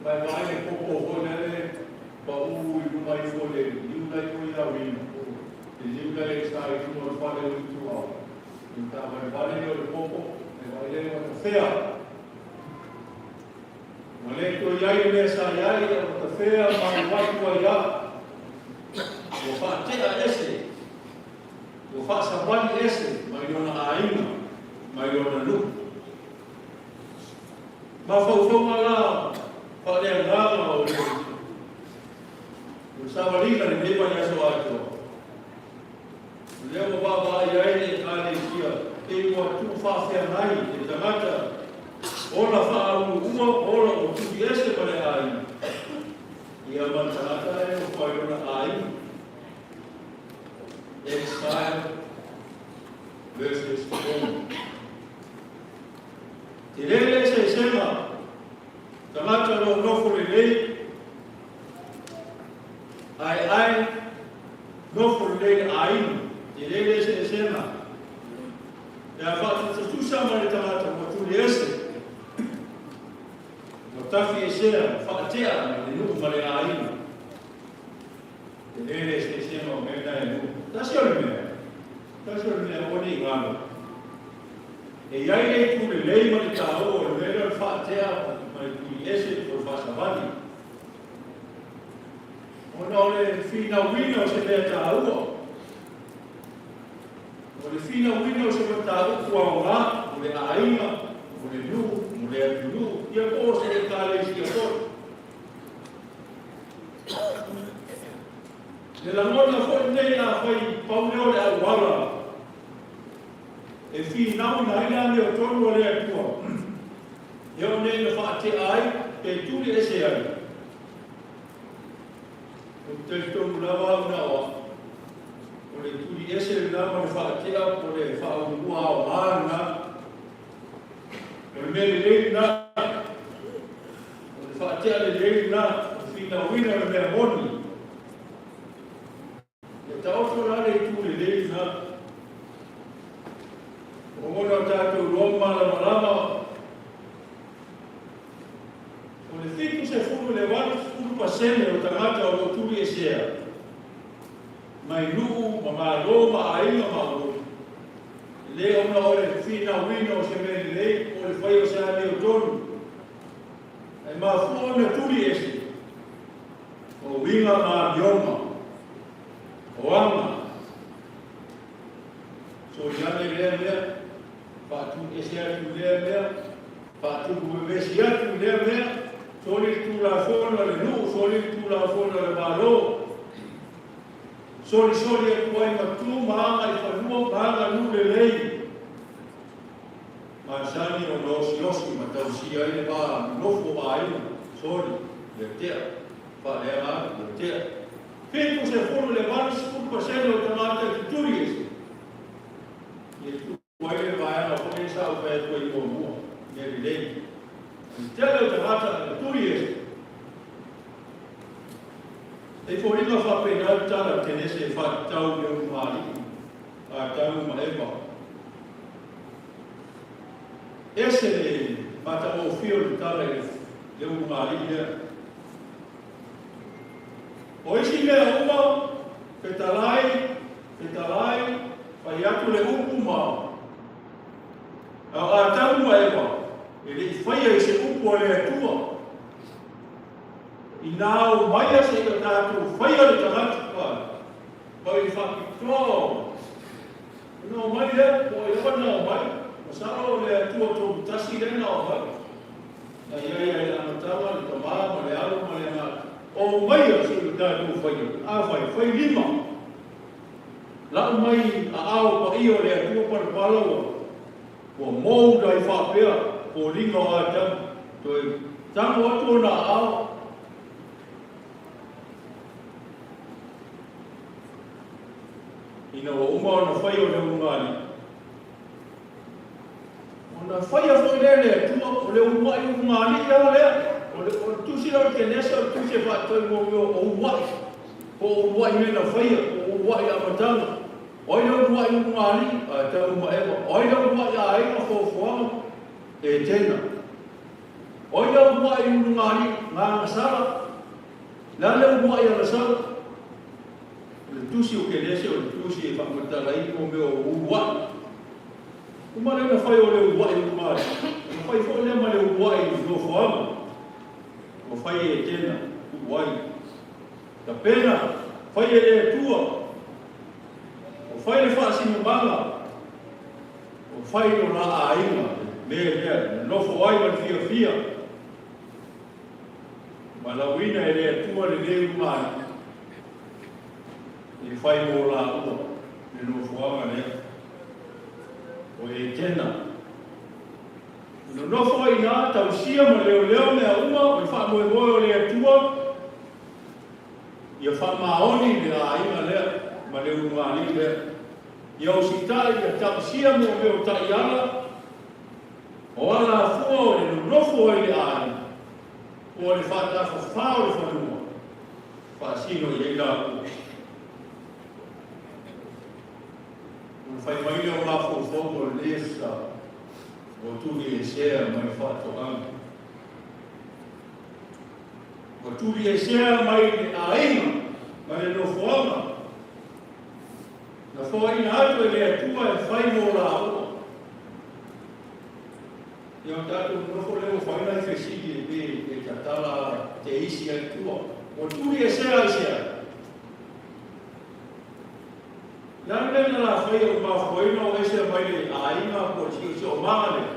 Mai vaai le popo foi lele pau i luma ifo le liu lai o ia wina. Le liu lai e sa i luma o le fale o itu au. I ta valevale lea o le popo, e vaai lele ua tafea. Ua le toe i ai le mea sa i ai, a ua tafea ma alu atu ai lava. Ua faatea ese, ua faasavali ese mai lona aiga, mai lona nuu. Mafaufauga la faaleagaga o le savaliga lenei vaiaso atoa. O lea ua vaavaai ai le Ekalesia pei ua tuufaafeagai le tagata ola faauluulua ola o tuli ese ma le aiga, ia ma le tagata e nofo ai lona aiga. Exile versus home. Tele le eseesega, tagata o lo o nofo lelei, aeae, nofo lelei le aiga, tele le eseesega. Pe a faatusatusa ma le tagata ua tuli ese, ua tafi esea, ua faatea mai le nuu ma le aiga. Tele le eseesega o mea na e lua. Tasi o le mea, tasi o le mea aua ne i galo. E i ai le itu lelei ma le taua o le mea lea o le faatea ma le tuli ese po o le faasavali. Ona o le finauina o se mea taua, o le finauina o se mataupu aoga mo le aiga, mo le nuu, mo le atunuu, ia po o se Ekalesia foi. Le lagona foi lenei afai pau lea o le auala e finauina ai le amiotonu a le Atua, e oo nei ina faatea ai pe tuli ese ai. Ou te talitonu lava au na o au, o le tuli ese lena. lena ma le faatea po o le faaulua aoga lena. O le mea lelei lena, o le faatea lelei lena, o le finauina o le mea moni. Ia taoto la le itu lelei lena. Ua ona o tatou iloa ma malamalama o le 70 i le 80% o tagata o lo o tuliesea mai nuu ma malo ma aiga ma aulotu, e le ona o le finauina o se mea lelei po o le faia o se amiotonu, ae mafua ona tuliese o uiga ma amioga, o aga. Soliane lea mea, faatuese atu lea mea, faatupu vevesi atu lea mea, soli le tulafono a le nuu, soli le tulafono a le Malo, solisoli atu ai ma tu ma aga i fanua ma aganuu lelei. Masani ona osiosi ma tausia ai le va nonofo o aiga, soli, ia tea, faaleaga atu, ia tea. 70 i le 80% o tagata e tutuli ese, ia tuu ai le vaega foi lea sa ou fai atu ai muamua, mea lelei. O le tele o tagata e tutuli ese. E foliga faapena le tala a Kenese e faatatau i le ulugalii a Atamu ma Eva. Ese le matagofie o le tala i le ulugalii lea. O isi mea uma, fetalai, fetalai, fai atu le upu ma a o Atamu ma Eva, e le i faia i se upu a le Atua. Inā omaia seia tatou faia le tagata, mai le faapitoa o ona omai lea, po o ai lava na omai, masalo o le Atua Tolutasi lea na omai. Na i ai le amataga, le Tama ma le Alo ma le Agaga. Omaia seia tatou faia, afai, fai lima. Lau mai aao paia o le Atua palapala ua Ua mould ai faapea foliga o Atamu, toe tago atu ona aao. Ina ua uma ona fai o le ulugalii, ona faia foi lea e le Atua, o le uluai ulugalii lava lea, o le tusi lea o le Kenese o le tusi e faatau i mea o uluai, po o uluai mea na faia, po o uluai amataga. O ai le uluai ulugalii? A Atamu ma Eva. O ai le uluai aiga foafoaga? Etena. O ai le uluai ulugalii? Gagasala. Le a le uluai agasala? O le tusi o Kenese o le tusi e faamatalaina mo mea o uluai. Uma lea ona fai o le uluai ulugalii, ona fai foi lea ma le uluai nofoaga. Ua fai e Etena, tuu ai. Tapena, fai e le Atua. Ua fai le faasinomaga, ua fai lo la aiga le mea lea e nonofo ai ma le fiafia. Valaauina e le Atua le lē ulugalii e fai mo laua le nofoaga lea o Etena. Nonofo ai i ina, tausia ma leoleo mea uma o le faamoemoe o le Atua. Ia faamaoni le aiga lea ma le ulugalii lea. Ia usitai, ia tausia mo mea o taiala, o alafua o le nonofo ai le aiga, po o le faatafafā o le fanua, faasino i ai laua. Ona fai mai lea o mafaufauga o lenei aso sa, ua tuliesea mai faatoaga. Ua tuliesea mai le aiga ma le nofoaga na foaiina atu e le Atua e fai mo laua. Ia o tatou nonofo lea ua fai nai fesili e pe e tatala te isi ai tua. Ua tuliesea aisea? Le a le mea na la faia ua mafuaina o ese mai le aiga po o le siosiomaga lea?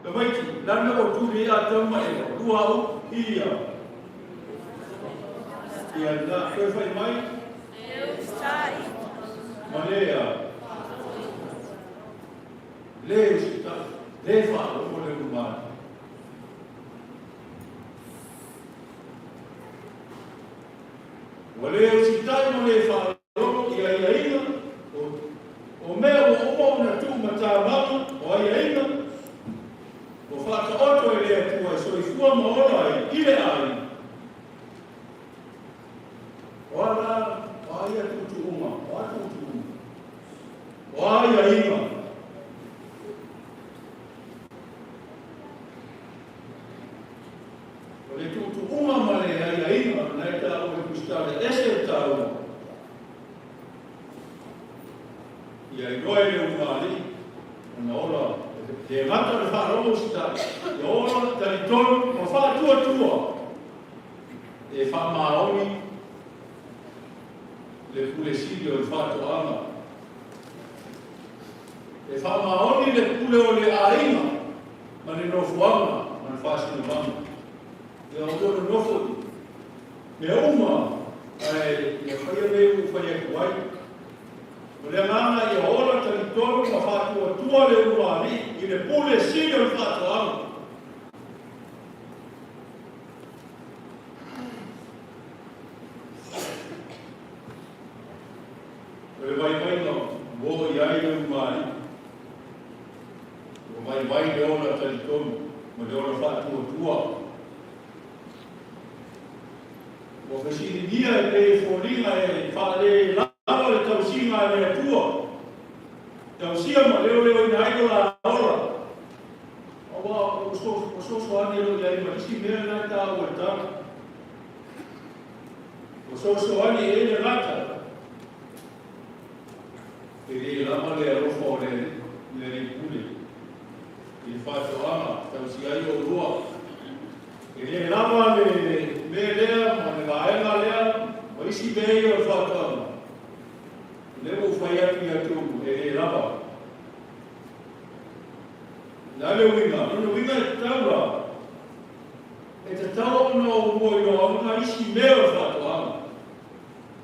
Tamaiti, lana ua tuli ai Atamu ma Eva, lua upu, ia. Ia na, toe fai mai. Ma lea. Le usitai, le faalogo le ulugalii. Ua le usitai ma le faalogo. aiaiga, o mea ua uma ona tuumatamaga, o aiaiga ua faataoto e le Atua e soifua ma ola ai i le aiga. O a la, o a ia tuutuuga, o a tuutuuga, o a aiaiga? O le tuutuuga ma le aiaiga na e taua e le Tusitala e ese le taua. Ia iloa e le ulugalii ona ola le gata o le faalogo usitai, ia ola talitonu ma faatuatua e faamaoni le pule sili o le faatoaga. E faamaoni le pule o le aiga ma le nofoaga ma le faasinomaga. Ia aua nonofo i mea uma ae ia faia mea ua fai atu ai. O le agaga ia ola talitonu ma faatuatua le ulualii i le pule sili o le faatoaga. O le vaivaiga ua oo i ai le ulualii. Ua vaivai le ola talitonu ma le ola faatuatua. Ua fesiligia e pei e foliga e faale lava le tausiga a le Atua, tausia ma leoleoina ai lo la ola. Aua ua sosoane loa i ai ma isi mea na e taua e tala. Ua sosoane i le gata. E le lava le alofa o le Alii Pule i le faatoaga tausi ai oulua. E le lava le mea lea ma le vaega lea ma isi mea ia o le faatoaga. O lea ua ou fai atu ia te outou, e le lava. O le a le uiga? O lona uiga e tatau la, e tatau ona oulua iloaina isi mea o le faatoaga.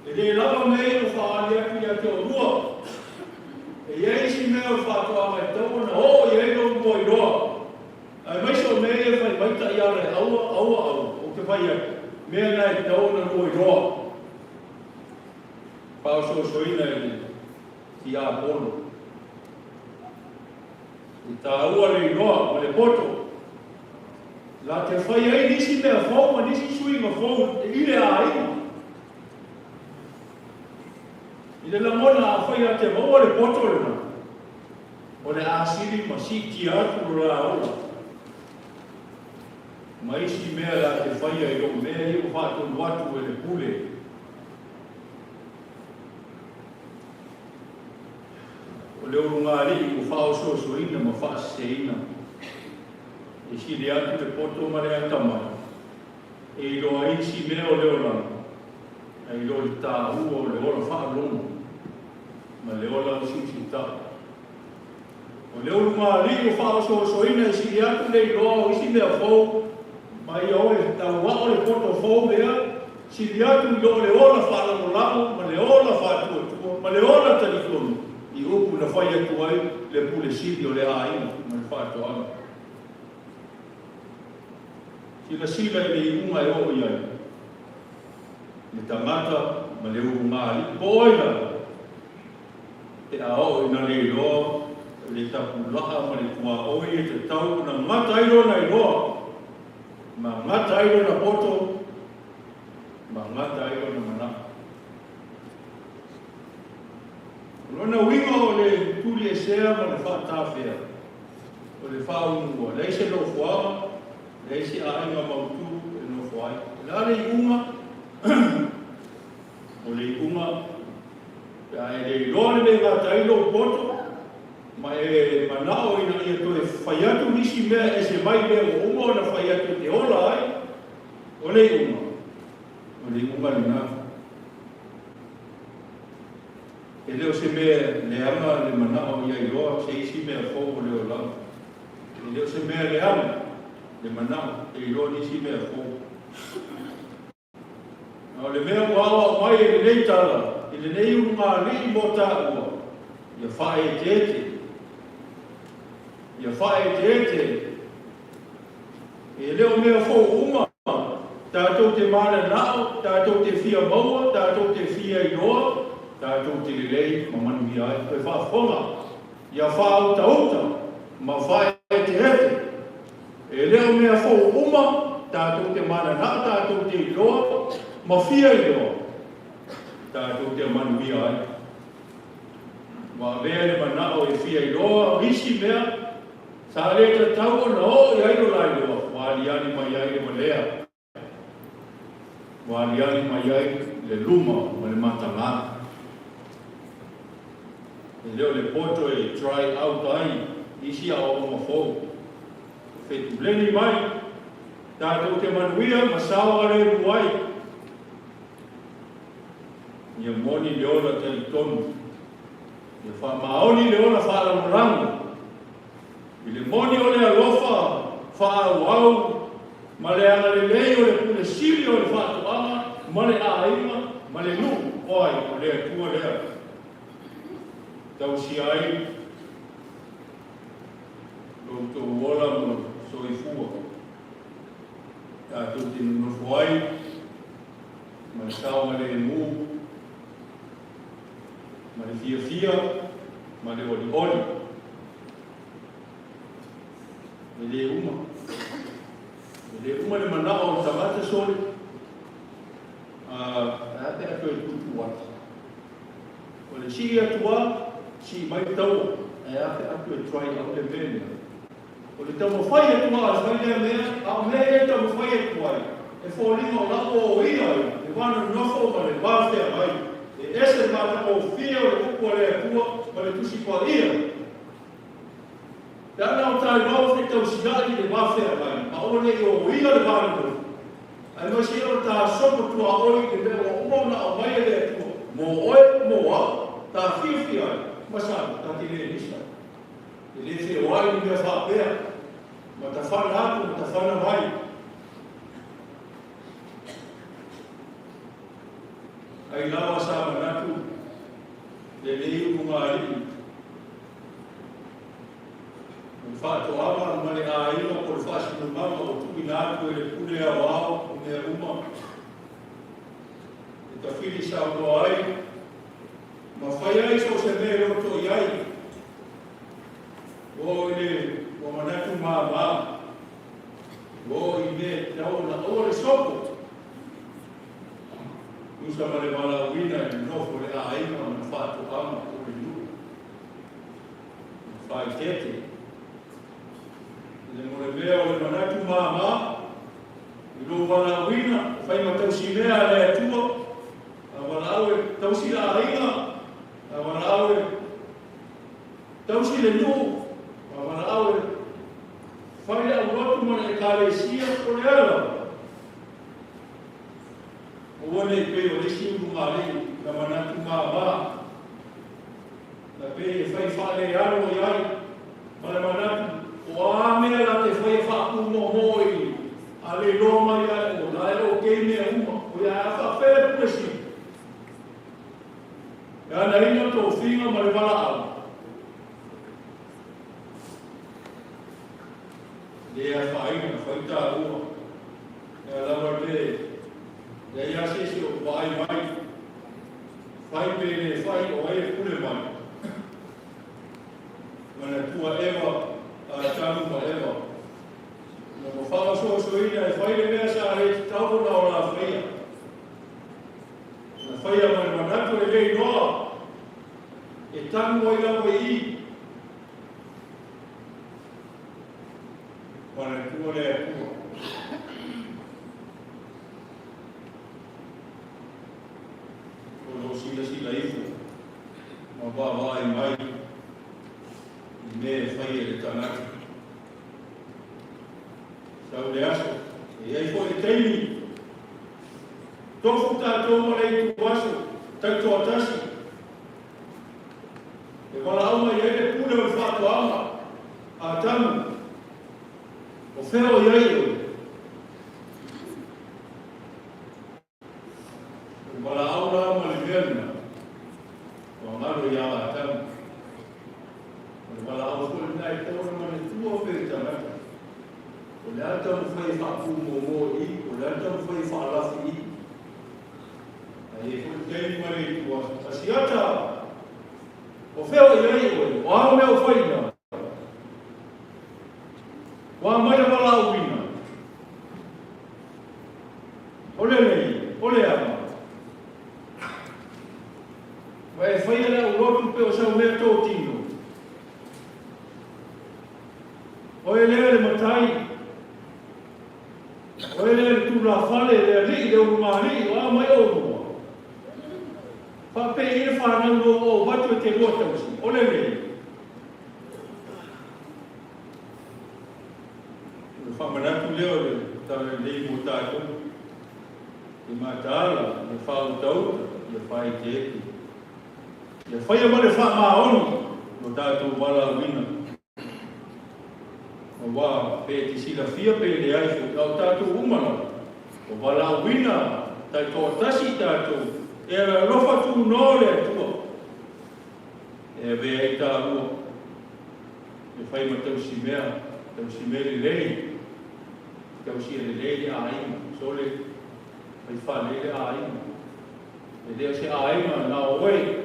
E le lava mea ia ua faaali atu ia te oulua. E i ai isi mea o le faatoaga e tatau ona oo i ai lou moailoa, aemaise o mea ia e fai mai taiala e aua, aua, aua, ou te fai atu, mea na e tatau ona moailoa. Faaosoosoina e le tiapolo. E taua le iloa ma le poto la te fai ai nisi mea fou ma nisi suiga fou i le aiga. I le lagona afai a te maua le poto lena, o le a sili ma siitia atu lo la ola ma isi mea la te faia i lou mea ia ua faatonu atu e le pule. O le ulugalii ua faaosoosoina ma faaseseina, e sili atu le poto ma le atamai, e iloa ai isi mea o le olaga, ae iloa le taua o le ola faalogo ma le ola usiusitai. O le ulugalii ua faaosoosoina e sili atu le iloa o isi mea fou, ma ia oe tauao le poto fou lea, sili atu i lo le ola faalagolago ma le ola faatuatua ma le ola talitonu i upu na fai atu ai le Pule Sili o le aiga ma le faatoaga. Silasila i le iuga e oo i ai le tagata ma le ulugalii, po o ai lava, pe a oo ina le iloa le tapulaa ma le tuaoi e tatau ona gata ai lona iloa, ma gata ai lona poto, ma gata ai lona manao. O lona uiga o le tuliesea ma le faatafea, o le faaunua, leai se nofoaga, leai se aiga mautu e nofo ai. O le a le iuga? O le iuga, pe a e le iloa le mea e gata ai lou poto, ma e manao ina ia toe fai atu nisi mea e ese mai mea ua uma ona fai atu e te ola ai, o le iuga, o le iuga lena. E le o se mea leaga le manao ia iloa se isi mea fou o le olaga. E le o se mea leaga le manao e iloa nisi mea fou. A o le mea ua aoao mai e lenei tala i lenei ulugalii mo taua, ia faaeteete, ia faaeteete, e le o mea fou uma tatou te mananao, tatou te fia maua, tatou te fia iloa. Tatou te lelei ma manuia ai. Toe faafofoga ia faautauta ma faaeteete. E le o mea fou uma tatou te mananao tatou te iloa ma fia iloa tatou te manuia ai. Ua avea le manao e fia iloa isi mea sa le tatau ona oo i ai lo la iloa, ua aliali mai ai le valea, ua aliali mai ai le luma ma le mataga. E le o le poto e try out ai isi aoaoga fou. Fetuleni mai, tatou te manuia ma saogalemu ai. Ia moni le ola talitonu, ia faamaoni le ola faalagolago, i le moni o le alofa faaauau ma le agalelei o le Pule Sili o le faatoaga ma le aiga ma le nuu, o ai? O le Atua lea. Tausia ai lo outou ola ma lo soifua, tatou te nonofo ai ma le saogalemu ma le fiafia ma le olioli. E le uma. E le uma le manao o le tagata sole. A pe a toe tutu atu. O le sii atu a, sii mai le taua. Ae a pe a toe try out le mea lea. O le taumafai atu a e fai lea mea, a o mea ia e taumafai atu ai, e foliga o la ua oia ai le va nonofo ma le va feagai. E ese le matagofie o le upu a le Atua ma le Tusi Paia. Pe ana o taivao fetausiai i le va feagai, a aua ne i oia le va nonofo, aemaise ia o ta sopo tuaoi i le mea ua uma ona aumai e le Atua mo oe, mo au, ta fiafia ai, masalo, ta te le misa. E le feoai ni mea faapea, ma tafana atu ma tafana mai. Ai lava sa manatu lenei ulugalii o le faatoaga ma le aiga po o le faasinomaga ua tuuina atu e le Pule Aoao o mea uma e tafili saunoa ai ma fai ai so o se mea e loto i ai. Ua oo i le ua manatu māmā, ua oo i mea e tatau ona aua le sopo. Tusa ma le valaauina i le nofo o le aiga ma le faatoaga po o le nuu. Ma faaeteete. I le mo le mea o le manatu māmā, i lou valaauina, fai ma tausimea a le Atua, a valaau e tausi le aiga, a valaau e tausi le nuu, a valaau e fai le aulotu ma le ekalesia, o le a lava? Aua ne i pei o le isi ulugalii na manatu māmā, na pei e fai faalealo i ai ma le manatu, o a mea la te fai e faapūmoomoo i a le iloa mai ai o la e okei mea uma, o ia a faapea le pule sili. E anaina tofiga ma le valaau. Le afaina, fai taua. Mea lava le leai lava se isi o vaai mai, fai pe le fai, o ai e pule mai. Manatua Eva, Atamu ma Eva. Ina ua faaosoasoina e fai le mea sa le tatau ona o la faia. Na faia ma le manatu e le iloa e tanu ai lava i i. Manatua le Atua. O lo o silasila ifo ma vaavaai mai i mea e fai e le tagata. Sau le aso, e i ai foi le taimi, tofu tatou ma le ituaso taitoatasi, e valaau mai ai le pule o le faatoaga, Atamu, o fea o i ai oe? O le valaau la ma le mea lena, ua galo ia Atamu. O le valaau foi lena e tatau ona manatua pea i tagata. O le a le taumafai e faapūmōmō i i, o le a le taumafai e faalafi i i. A i ai foi le taimi ma le itu Asiata, o fea o i ai oe, o a mea o fai i ina? Ua mai le valaauina, o le lei, o le aga. Ua e faia le aulotu pe o sau mea totino. Oe lea le matai, oe lea le tulafale, le alii, le ulugalii, o a mai oulua. Faapei i le fanau no o avatu e te lua tausi, o le lei. O le faamanatu lea o le tala lelei mo tatou, e mataala, ia faautauta, ia faaeteete, ia faia ma le faamaoni lo tatou valaauina. Aua pe e te silafia pe leai foi, a o tatou uma lava, ua valaauina taitoatasi i tatou e alofa tunoa le Atua e avea ai taua e fai ma tausimea, tausimea lelei, tausia lelei le aiga, sole, fai faalelei le aiga. E le o se aiga na o oe,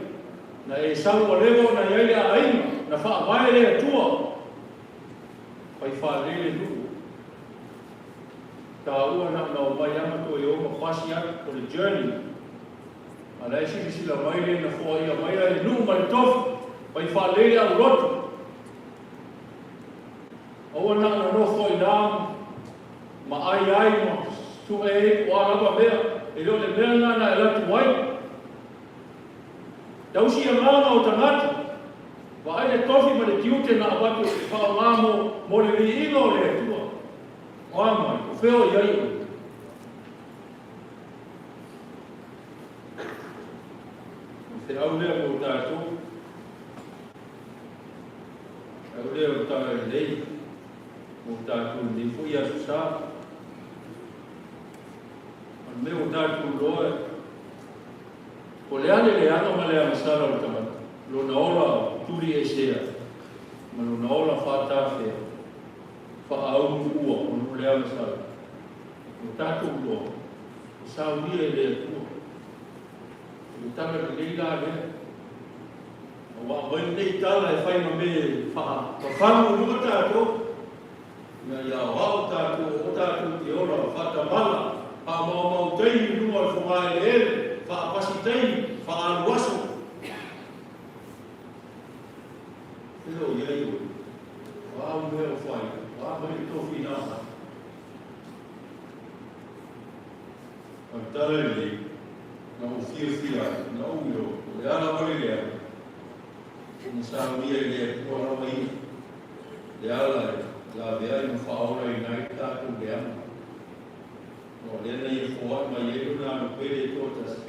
na e sau ua leva ona i ai le aiga, na faavae le Atua, fai faalelei le nuu. Taua na ona omai lava ma toe o ma pasi atu o le journey. A la e silasila mai le na foaia mai le nuu ma le tofi, fai faalelei le aulotu. Aua na ona nofo i ina ma ai ai ma sue ai po o a lava mea, e le o le mea lena na e alu atu ai. Tausi agaga o tagata, vaai le tofi ma le tiute na avatu e faaaoga mo, mo le viiga o le Atua. O a mai, o fea o i ai oe? O le feau lea mo tatou. Feau lea o le tala lelei mo tatou i lenei foi aso sa. O le mea ua tatou iloa, o le a le leaga ma le agasala o le tagata, lona ola tuliesea ma lona ola faatafea, faaaumuua ona o le agasala. Ua tatou iloa, e saunia e le Atua. O le tala lelei la lea. Ua aumai lenei tala e fai ma mea e faafafagu i luga tatou, ina ia aoao tatou, o tatou te ola faatamala, faamaumau taimi i luga o le fogaeleele, faapasi taimi, faaalu aso. Fea o i ai oe? O a au mea o fai? O a mai le tofi na mai? O le tala lelei, na ou fiafia ai, na ou iloa, o le a lava le leaga, na saunia e le Atua lava ia, le ala e lavea ai ma faaolaina ai le tatou leaga. O lea na ia foai mai ai lona alu pele e toatasi,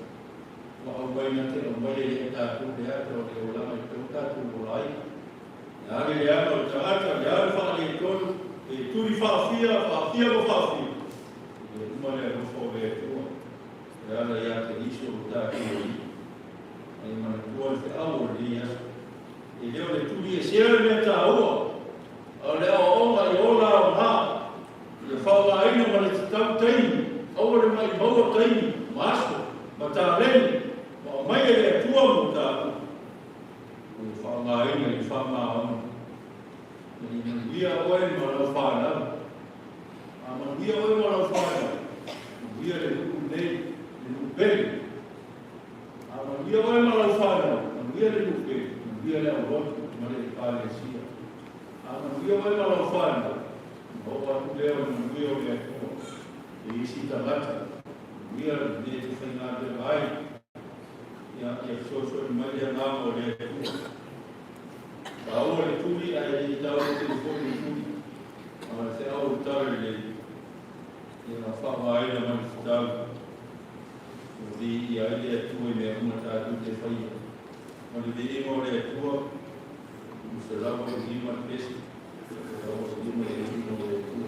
ua aumai na te aumaia ia i tatou le ata o le olaga e tatau ona tatou ola ai. Le a le leaga o le tagata, le a le faaletonu, e tuli faafia, faafia ma faafia, E le uma le alofa o le Atua e ala ia Keriso lo tatou Alii. A ia manatua le feau o lenei aso. E le o le tuliesea le mea taua, a o le aoaoga ia ola aoga, ia faaaogaina ma le tatau taimi, aua le maimau'a taimi ma aso ma taleni ma aumai e le Atua mo tatou. Ia faaaogaina i le faamaoni. Ia manuia oe ma lau fanau. A manuia oe ma lau fanau, manuia le nuu lenei, le nuu pele. A manuia oe ma lau fanau, manuia le nuu pele, manuia le aulotu ma le Ekalesia. A manuia oe ma lau fanau, ona oo atu lea o le manuia o le Atua i isi tagata, manuia le mea e te faigaluega ai, ia, ia fesoasoani mai le agaga o le Atua. Taua le tuli ae le i taua tele foi le tuli. A o le feau o le tala lelei, ia faaaogaina ma le tatau. Ua viia ai le Atua i mea uma tatou te faia. Ma le viiga o le Atua, 185 le pese, 185 le viiga o le Atua.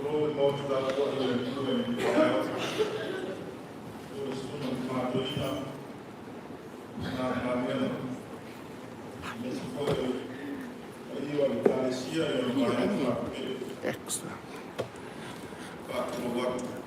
Tulou le maota tapuai o le Atua i lenei taeao. O le susuga i le Tama Toeaina ma lana galuega, aemaise foi o le paia o le Ekalesia i ona vaega faalupea. Extra. Faatulou atu.